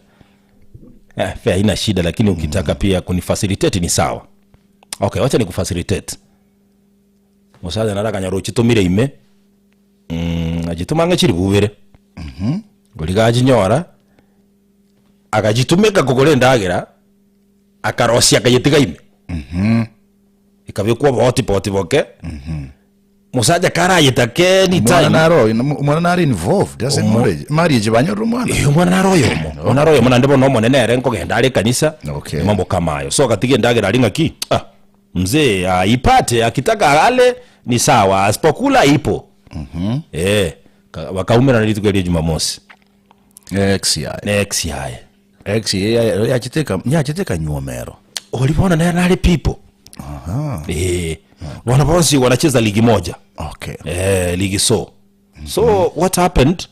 eh, fare haina shida lakini ukitaka pia kunifacilitate ni sawa okay wacha nikufacilitate Omosacha nare akanyora ochitomire ime, achitoma ang'e chilifu ibere, oria gachinyora, agachitumeka kogora endagera, akarosia akayetiga ime, ekabekwa obohotipoti boke, mosacha karayetake Omwana anytime. naro omwana nare involved ase Omo- marriage marriage banyorire omwana. Eh, omwana nare oyomo, omwana nare oyomo naende bono omonene ere nkogenda are ekanisa, Okay. mambo kama ayo. So agatiga endagera aria ng'aki, ah. Mzee aipate akitaka ale ni sawa asipokula ipo eh, ka- bakaumerana rituko erio jumamosi Ex yaye. ne ex yaye Ex yaye yachete eka- yachete ekanyuomero. ori bono nere nare people eh, bono bonsi wanacheza ligi moja Okay. eh, ligi so so what happened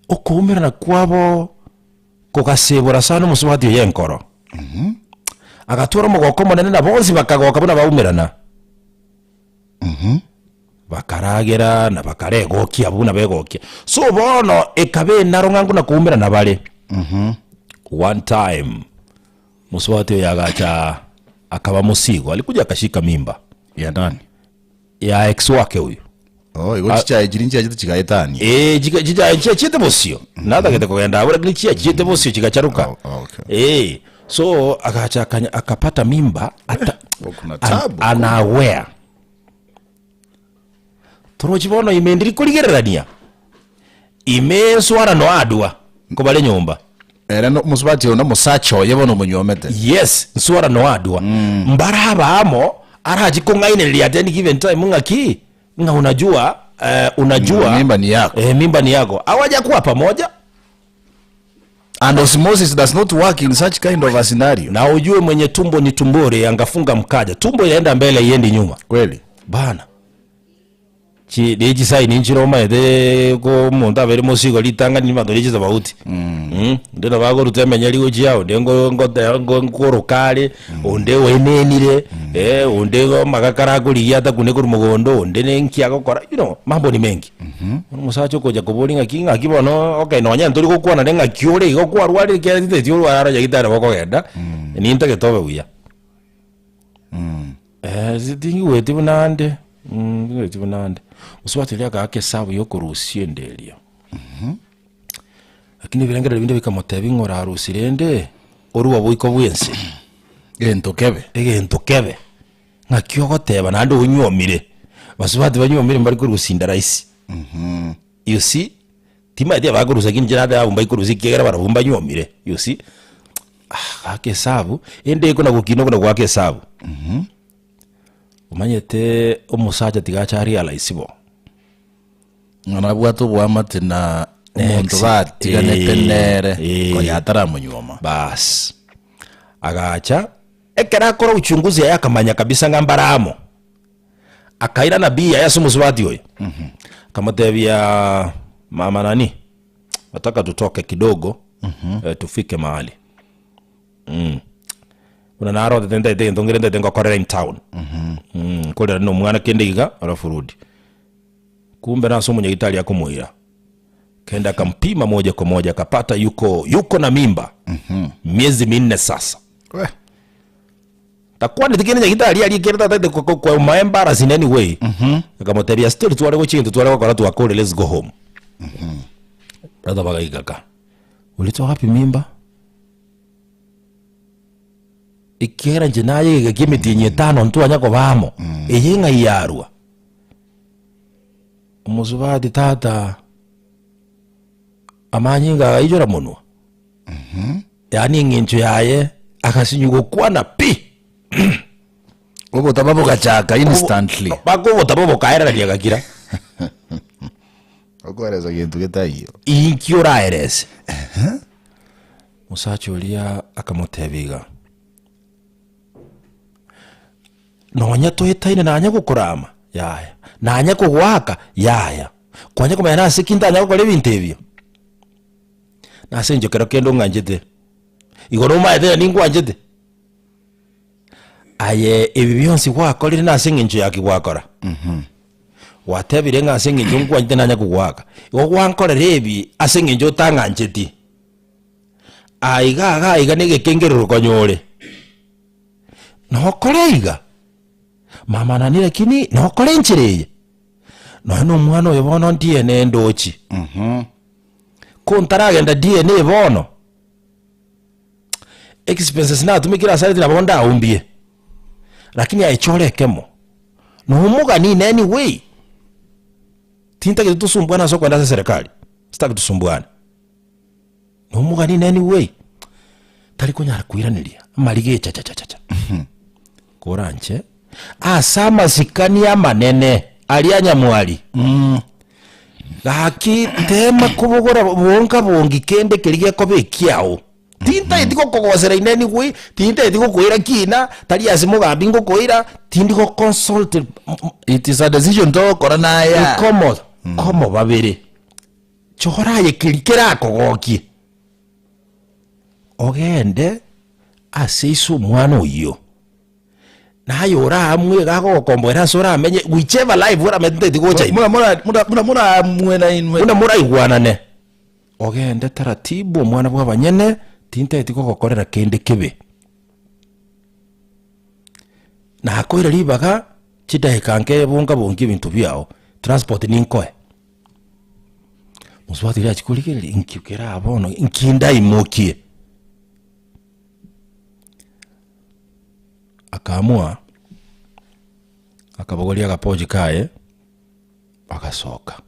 okoumerana kwabo Kogasibora sana omosubati oye enkoro. Agatwara omogoko omonene na bonsi bakagoka buna baumerana. Bakaragera na bakaregokia abwo buna begokia. So bono ekaba enaro ng'a nguna koumerana bare. One time mosubati oyo agacha akaba mosigo, alikuja akashika mimba Ya nani? ya ex wake huyu. Oh, igo chichae chiria nchiachete chigaetania. Eh, chika- chichae chiachete bosio natagete kogenda abwo lakini chiachete bosio chigacharuka Oh, okay. Eh, so agacha akanya- akapata mimba ata, Kuna tabu. unaware torochi bono ime ndiri korigererania ime enswara no adwa nkobare nyomba Ere no mosubati oyo nomosacha oye bono omonywomete. Yes, nswara noadwa. Mbare abaamo arachi kong'ainereria at any given time ng'aki ng'a unajua eh, unajua Mimba ni yako. Eh, mimba ni yako. Hawajakuwa pamoja And osmosis does not work in such kind of a scenario. na ujue mwenye tumbo ni tumbore angafunga mkaja. Tumbo yaenda mbele iendi nyuma. Kweli. Bana. Chi ne chisaini nchire omanyete ko omonto abere mosigo ritang'ani nibanto ne chisabauti onde nabo akoruta emenyeri gochia onde ngo ngote ngo nkoroka are onde oenenire eh, onde igo amagaka akorigia atakune korwa mogondo onde ne nki agokora you know mambo ni mengi. Bono omosacha okocha koboria ng'aki ng'aki bono okay nonye ntori gokwana ne ng'aki ore igo kwarwarire ekiagera tintageti orware aro nyagetari nabo okogenda nintagete obe buya. Eh, si- tingigweti buna ande mm, tingigweti buna ande. Mosubati oria agaaka esabu ya okorusia enda eria. Lakini ebirengererio binde bikamotebia ng'a orarusie rende, orue oboiko bwa ense. Egento kebe. Egento kebe, ng'aki ogoteba naende onywomire, basubati banywomire mbari korusia inda rahisi. You see? Timanyeti abakorusia lakini inche nateba abwo mbaikorusia ekiagera barabwo mbanyuomire, you see. Ah, gaka esabu, ende ekona gokina okona goaka esabu. Omanyete omosacha tiga ache arealize bo. Ng'a nabwate oboamate na omonto Ex- batiganete eh, nere eh. konya ataramonyuoma. Baas, agacha, ekero akora uchunguzi yaye akamanya kabisa ng'a mbare amo, akairana bi yaye ase omosubati oyo, akamotebia mama nani, nataka tutoke kidogo eh, tufike mahali mm. Buna narotete ntaete egento nkere ntaete ngokorera in town mm, korera na omwana kende iga alafu rudi. Kumbe nase omonyagitari akomoira. Kenda akampima moja kwa moja akapata yuko yuko na mimba miezi minne sasa. We. Takwaneti kende nyagitari aria ekere tataete ko- ko- kwa embarrass in any way. Akamotebia still tware gochia egento tware gokora twakore let's go home. Brother bagaikaka. Ulitoa wapi mimba? Ekiagera inche naye egeka kia emetienyi etano ntwanya koba amo, eye ng'ai yarwa? Omosubati tata amanyinga agaichora monwa, yaani eng'encho yaye agasinywa gokwana pi. Obotaba bogachaka instantly. Mpaka obotaba bokaerereria gakira. Okoeresa gento getaiyo. Inki oraerese? Omosacha oria akamotebia iga, Nonya toetaine nanye gokorama? Yaya. Nanye kogoaka? Yaya. Kwanya komanya nase ki ntanya gokora ebinto ebio? Nase inche kero kende ong'anchete. Igo nomaete ng'a ningwanchete? Aye ebi bionsi gwakorire nase eng'encho ya ki gwakora? Gwatebire ng'a ase eng'encho nkwanchete nanye kogoaka. Igo gwankorera ebi ase eng'encho otang'ancheti. Aiga iga aiga negekengerero konyore. Nokore iga? Mama nani lakini nokore enchera eye? Nonya na omwana oyo bono DNA ndochi. Ko ntaragenda DNA bono, expenses natumekire ase areti nabo ndaumbie. Lakini aye chora ekemo, nomogani in any way, tintagete tosumbuane ase okoenda ase eserekari, sitaki tusumbuane. Nomogani in any way, tari konyara koiraneria amariga echachachachacha. Koranche, ase amasikani amanene aria nyamwari, gaki tema kobogora bonka bongi kende keria gekoba ekiao. Tintageti gokogosera in any way, tintageti gokoira kina, tari ase mogambi ngokoira, tindi go consult It is a decision togokora naya. Komo, komo babere. Chora aye keria kerakogokie, ogende ase ise omwana oyio, naye oraamue iga agogokomboera ase oramenye whichever life oramenye tintageti gocha ime. Muna mura muna muna moraamue nainwe. Buna moraigwanane, ogende taratibu omwana bwa abanyene, tintageti gogokorera kende kebe. Nakoire ribaga, chidakika nke bonga bongi ebinto biago, transport ninkoe. Mosubati oria achia korigereria, inki kere aa bono, inki ndaimokie? Akaamua, akabogoria agapochi kaye, agasoka.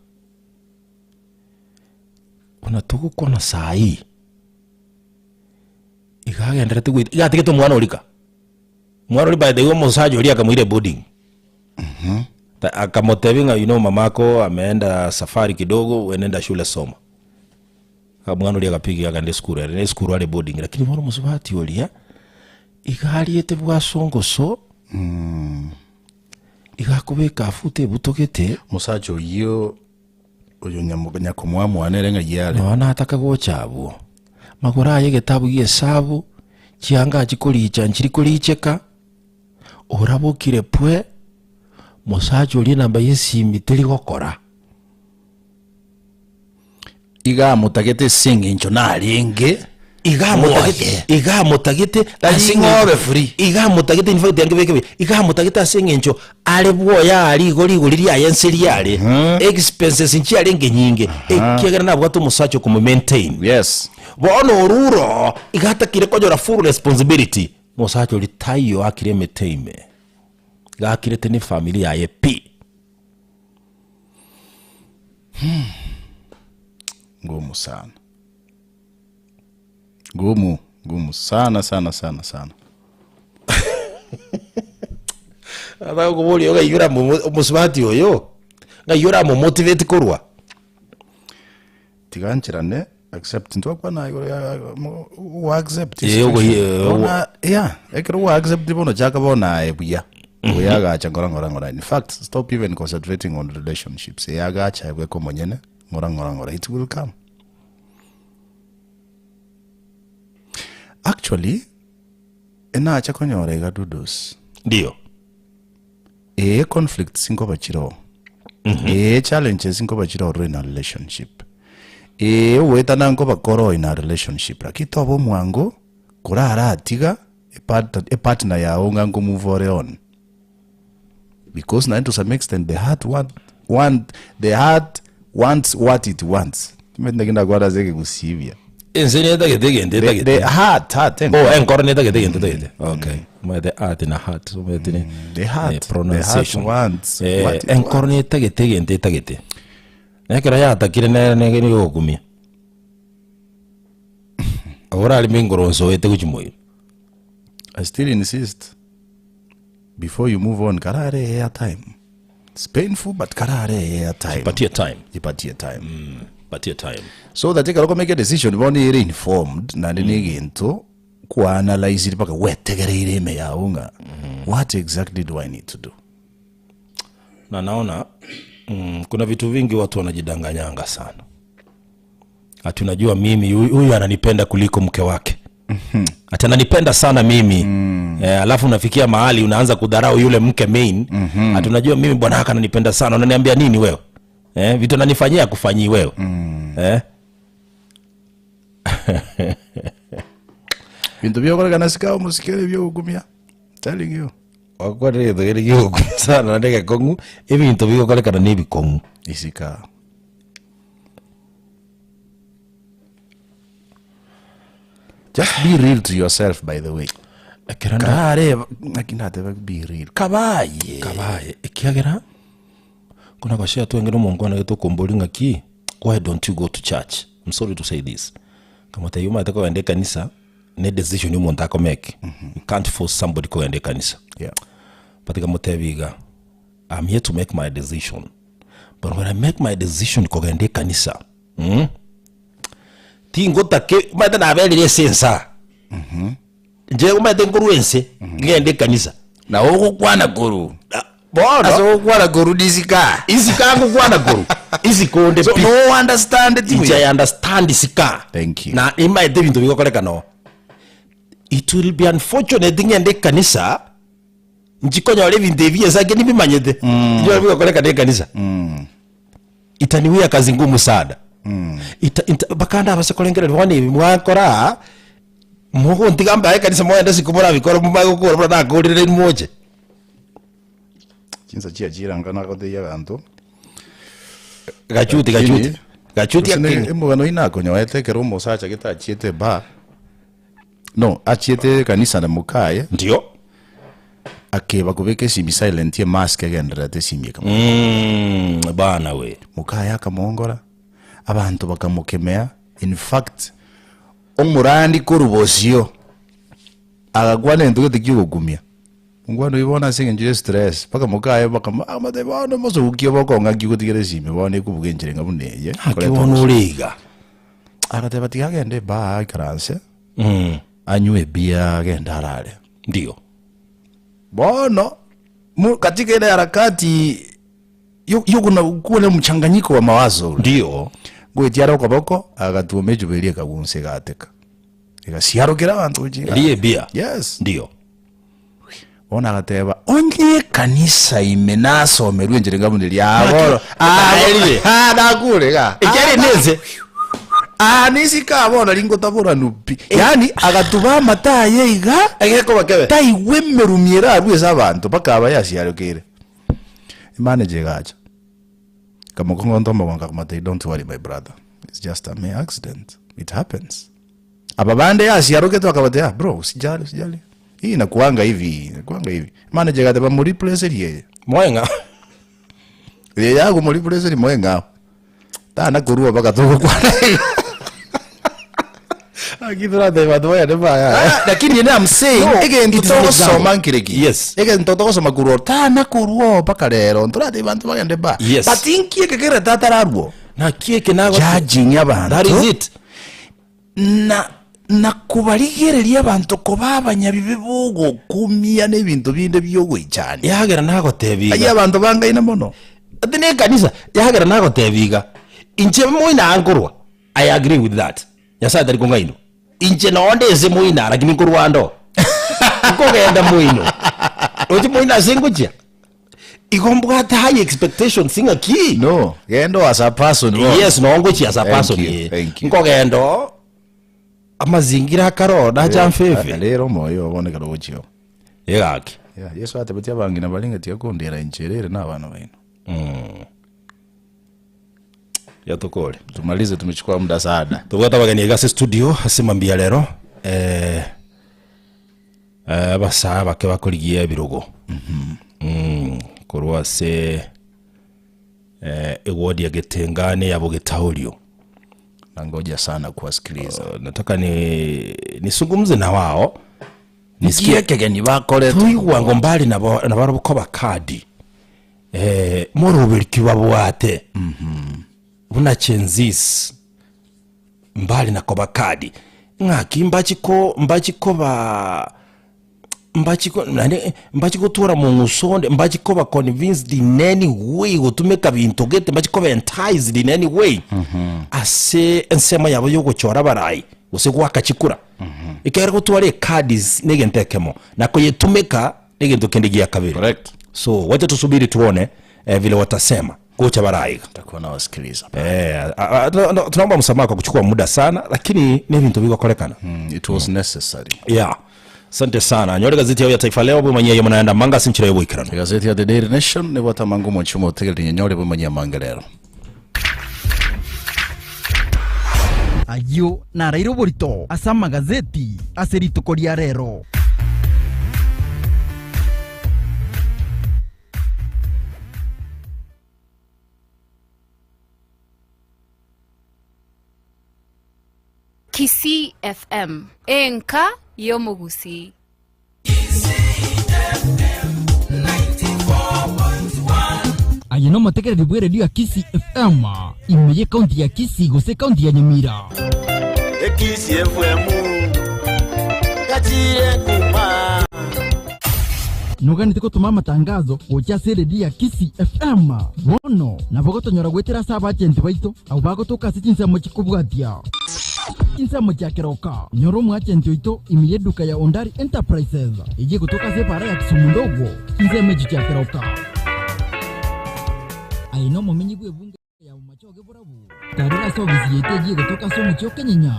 Buna togokwana saii, iga agenderete goita, iga atigete omwana oria ka, omwana oria by the way omosacha oria akamoira eboarding. Ta- Akamotebia ng'a you know mamako ameenda safari kidogo we nenda shule soma. Omwana oria agapiga akagenda esukuru ere na esukuru are boarding lakini bono omosubati oria iga ariete bwasongoso iga akobeka afuta ebutogete Omosacha oyio oyo nyamo- nyakomwamwa nere ng'ai are. Nonya nataka gocha abwo, magoro aye egetabu gia esabu, chianga achia koricha nchiri koricheka. Orabokire pwe, mosacha oria enamba y'esimi teri gokora. Iga amotagete ase eng'encho narenge Iga amotagete, mwoye. iga amotagete Tari ase ng'obe eng'encho- free. iga amotagete in fact yange beke buya, iga amotagete ase eng'encho are bwoye aria igo rigori riaye nse riare, expenses nchiarenge nyinge, ekiagera nabwate omosacha okomo maintain. Yes. Bono orure oo, iga atakire konyora full responsibility. Omosacha oria taiyo akire emete ime, iga akirete ne efamiri yaye pi. Ngumu sana. Ngumu, ngumu sana sana sana sana. Abagokoboria ng'ai oramo omosubati oyo, ng'ai oramomotivate korwa? Tiga ncherane accept ntwakwana igoro ya mo- gwa accept Eh, situation. ogoyi- eh, Bono, yeah, ekero gwa accept bono chaka bono aye buya buya agacha ng'ora ng'ora ng'ora in fact stop even concentrating on relationships eye agacha ebweka omonyene ng'ora ng'ora ng'ora it will come actually enacha konyora iga dudos Ndio. Ee conflicts nkoba chire oo. Ee challenges nkoba chire ororo in a relationship. Ee ogoetana nkoba kore oo in a relationship lakini toba omwango koraratiga epart epartner yago ng'a nkomove ore on. Because naende to some extent the heart want want the heart wants what it wants. Timanyeti naki ndakwane ase ekegusii buya. Ense netagete egento The, the etagete. heart, heart, Oh, enkoro. enkoro netagete egento etagete. Okay. Omanyete heart na heart. Omanyete ne The heart, eh, the heart pronunciation. wants Eh, what it enkoro wants. netagete egento etagete. Na ekero yatakire nere nege nigo ogokumia. Orareme ingoronso oete gochia moino. I still insist before you move on karare air time. It's painful but karare air time. Jipatie time. Jipatie time. Patie time. So that ekero okomake a decision bono ere informed naende na egento kwaanalyzire mpaka gwetegereire ime yago ng'a what exactly do I need to do? Na naona kuna vitu vingi watu wanajidanganyanga sana. Ati unajua mimi huyu ananipenda kuliko mke wake. Ati ananipenda sana mimi. Alafu unafikia mahali unaanza kudharau yule mke main. Ati unajua mimi bwana wako ananipenda sana. Unaniambia nini wewe? Vitu ananifanyia akufanyii wewe. Bintu biokorekana sika omosikere biogokumia. Telling you. Wakwanire egento kere giogokumia sana naende egekong'u, ebinto bigokorekana na ebikong'u. Isika. Just be real to yourself by the way. Ekero na Karare naki natebe be real. Kabaye. Kabaye ekiagera kona goshare twenge nomonkwana gete okombori ng'aki why don't you go to church? I'm sorry to say this. Nkamotebia omanyete kogenda ekanisa ne decision ya omonto akomake. You can't force somebody kogenda ekanisa. Yeah. But nkamotebia iga I'm here to make my decision. But when I make my decision kogenda ekanisa, Tingotake, omanyete naberire ase ensaa, inche omanyete nkorwa ense, ngende ekanisa. Na ogokwana koru. Na bono Ase ogokwana koru disika. isika ngokwana koru, isiko onde So pi. no understand it Inche I understand isika. Thank you. Na imaete ebinto bigokorekana oo. It will be unfortunate ng'ende ekanisa, nchikonyora ebinto ebi ense ake nibimanyete, nigo bigokorekana ekanisa. Itaniwia kazi ngumu sana. Ita, ita, bakanda abase korengereria bono ebi mwakora aa, mogontiga mbae ekanisa mogende isiko morabikore momanye gokora buna nakorire inwe moche. Chinsa chia chiranga nagotebia abanto. Gachuti Lakini, gachuti. Gachuti gose ne akinyi. emogano oyio nakonyoete ekero omosacha gete achiete bar, no achiete ekanisa na mokaye, Ndio. Akeba kobeka esimi silent emask egendererete esimi ekamoka. Mm, bana we. Mokaye akamoongora, abanto bakamokemea, in fact omorandi korwa bosio agakwana egento gete kiogokumia. Omokwana oyio bono ase eng'encho ya stress mpaka mokaye bakamo akamotebia bono omosogokia bokong'aki ogotigera esimi bono ekobuga enchera enga buna eye Naki koreta bono obosa. ore iga. Agateba tiga agende ebaa aikaranse Mm. anywe ebiya agende arare. Ndio. Bono mu katika ile harakati yo- yokuna kuwa na mchanganyiko wa mawazo ule. Ndio. Ngoetia are okoboko agatuoma echuba eria ekagunsa egateka egasiarokera abanto gochia iga. Eria ebia. Yes. Ndio. Bono agateba onye ekanisa ime nasomerwe enchera enga buna eria aboro Aerire. nakure iga. Ekiagera nense. Aa nisike aa bono ringotaboranu pi. Yaani agatuba amato aye iga, Egekoba kebe. taigwa emerumi erarue ase abanto mpaka aba yasiarokeire. Emanager egacha, ekamokongonta omogongo akamotebia don't worry my brother, it's just a mere accident, it happens. Aba bande yasiarokete bakabatebia ah bro usijali usijali, hii inakuanga hivi, inakuanga hivi. Emanager egateba moreplace eria eye. Moe ng'a. Eye yago moreplace eria moe ng'ao. Tana korua mpaka togokwana iga. Aki toratebe banto bagende baya. Ah, lakini ene I'm saying No, egento it is an togosoma example. nkere ki Yes. egento togosoma korwa tana korwa mpaka rero ntoratebe banto bagende ba Yes. but inki eke kere tatararwo Naki eke nago judging abanto That is it. na na kobarigereria abanto koba abanyabibe bogokumia na ebinto binde biogoichania Yagera nagotebi Ayio iga. abanto bangaine mono Ati ne ekanisa yagera nagotebi iga. Inche moina nkorwa. I agree with that. Nyasaye tari kong'ainwa. Inche nonde ase moina lakini nkorwa ande oo. Nkogenda moino. Roche moino ase ngochia. Igo mbwate high expectations ng'aki. No, genda as a person bono. Yes, no ngochia as a Thank person. you, eh. thank you. Nkogenda oo amazingira akare oo nacha mfefe. Rero omoyo obo nekero gochia oo. Egaki. Yeah, Yeso atebetie abang'ina baria ng'a tiga kondera inche ere na abana baino. Yatokore. Tumalize tumechukua muda sana. Tobwate abageni iga ase studio ase mambia rero eh, eh, abasae abake bakorigia ebirogo mm, korwa ase eh, eward ya Getenga ne ya Bogetaorio. Nangoja sana kuwasikiliza. Nataka ni nisungumze na wao Nisikie nisikie kegeni bakorete. toigwa ngo mbali nabo nabarobwo koba kadi eh, moroberi ki babwate buna chenzis mbali na koba kadi ng'aki mbachiko mbachikoba mbachiko nani mbachikotura mung'usonde mbachikoba convinced in any way gotumeka binto gete mbachikoba enticed in any way ase ensemo yabo yogochora abarai gose goaka chikura ekero gotwara ecard na egento ekemo na koyetumeka na egento kende gia kabere Correct. so wacha tusubiri tuone eh, vile watasema gocha baraiga Takuwa nawasikiliza. Eh, tunaomba msamaha kwa kuchukua muda sana lakini ni vintu bigokorekana It was necessary. yeah asante sana nyore gazeti yao ya taifa leo bumanyia yo manga sinchira yoboikerano Igazeti ya The Daily Nation nibwate amange omonche omotegereri nyore bwemanyia amange rero. Ayio naraire oborito ase amagazeti ase rituko ria rero. Kisii FM, enka y'omogusii. Aye nomotegereri bwe eredio ya Kisii FM ime y'ekaunti ya Kisii gose ekaunti ya Nyamira. Ekisi FM gachire kuma Noganete gotoma amatangazo gocha ase eredio ya Kisii FM bono nabo gotonyora goetera ase abagenti baito abo bagotoka ase chinsemo chikobwatia chinsemo chia keroka nyora omwagenti oito ime y'eduka ya Ondari Enterprises eye gotoka ase ebara ya Kisumu ndogo chinsemo echi chia keroka aye nomomenyi bwa ebunge ya Bomachoge borabu tarera ase ofisi yaito eye gotoka ase omochie o Kenyenya.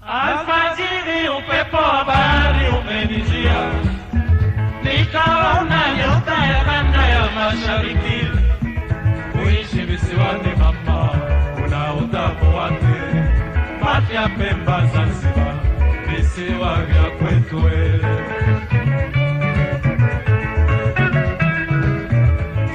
Alfajiri upepo wa bahari umenijia, nikaona nyota ya kanda ya mashariki. Kuishi visiwani mama, kuna utamu wake. Mafia, Pemba, Zanzibar, visiwa vya kwetu we.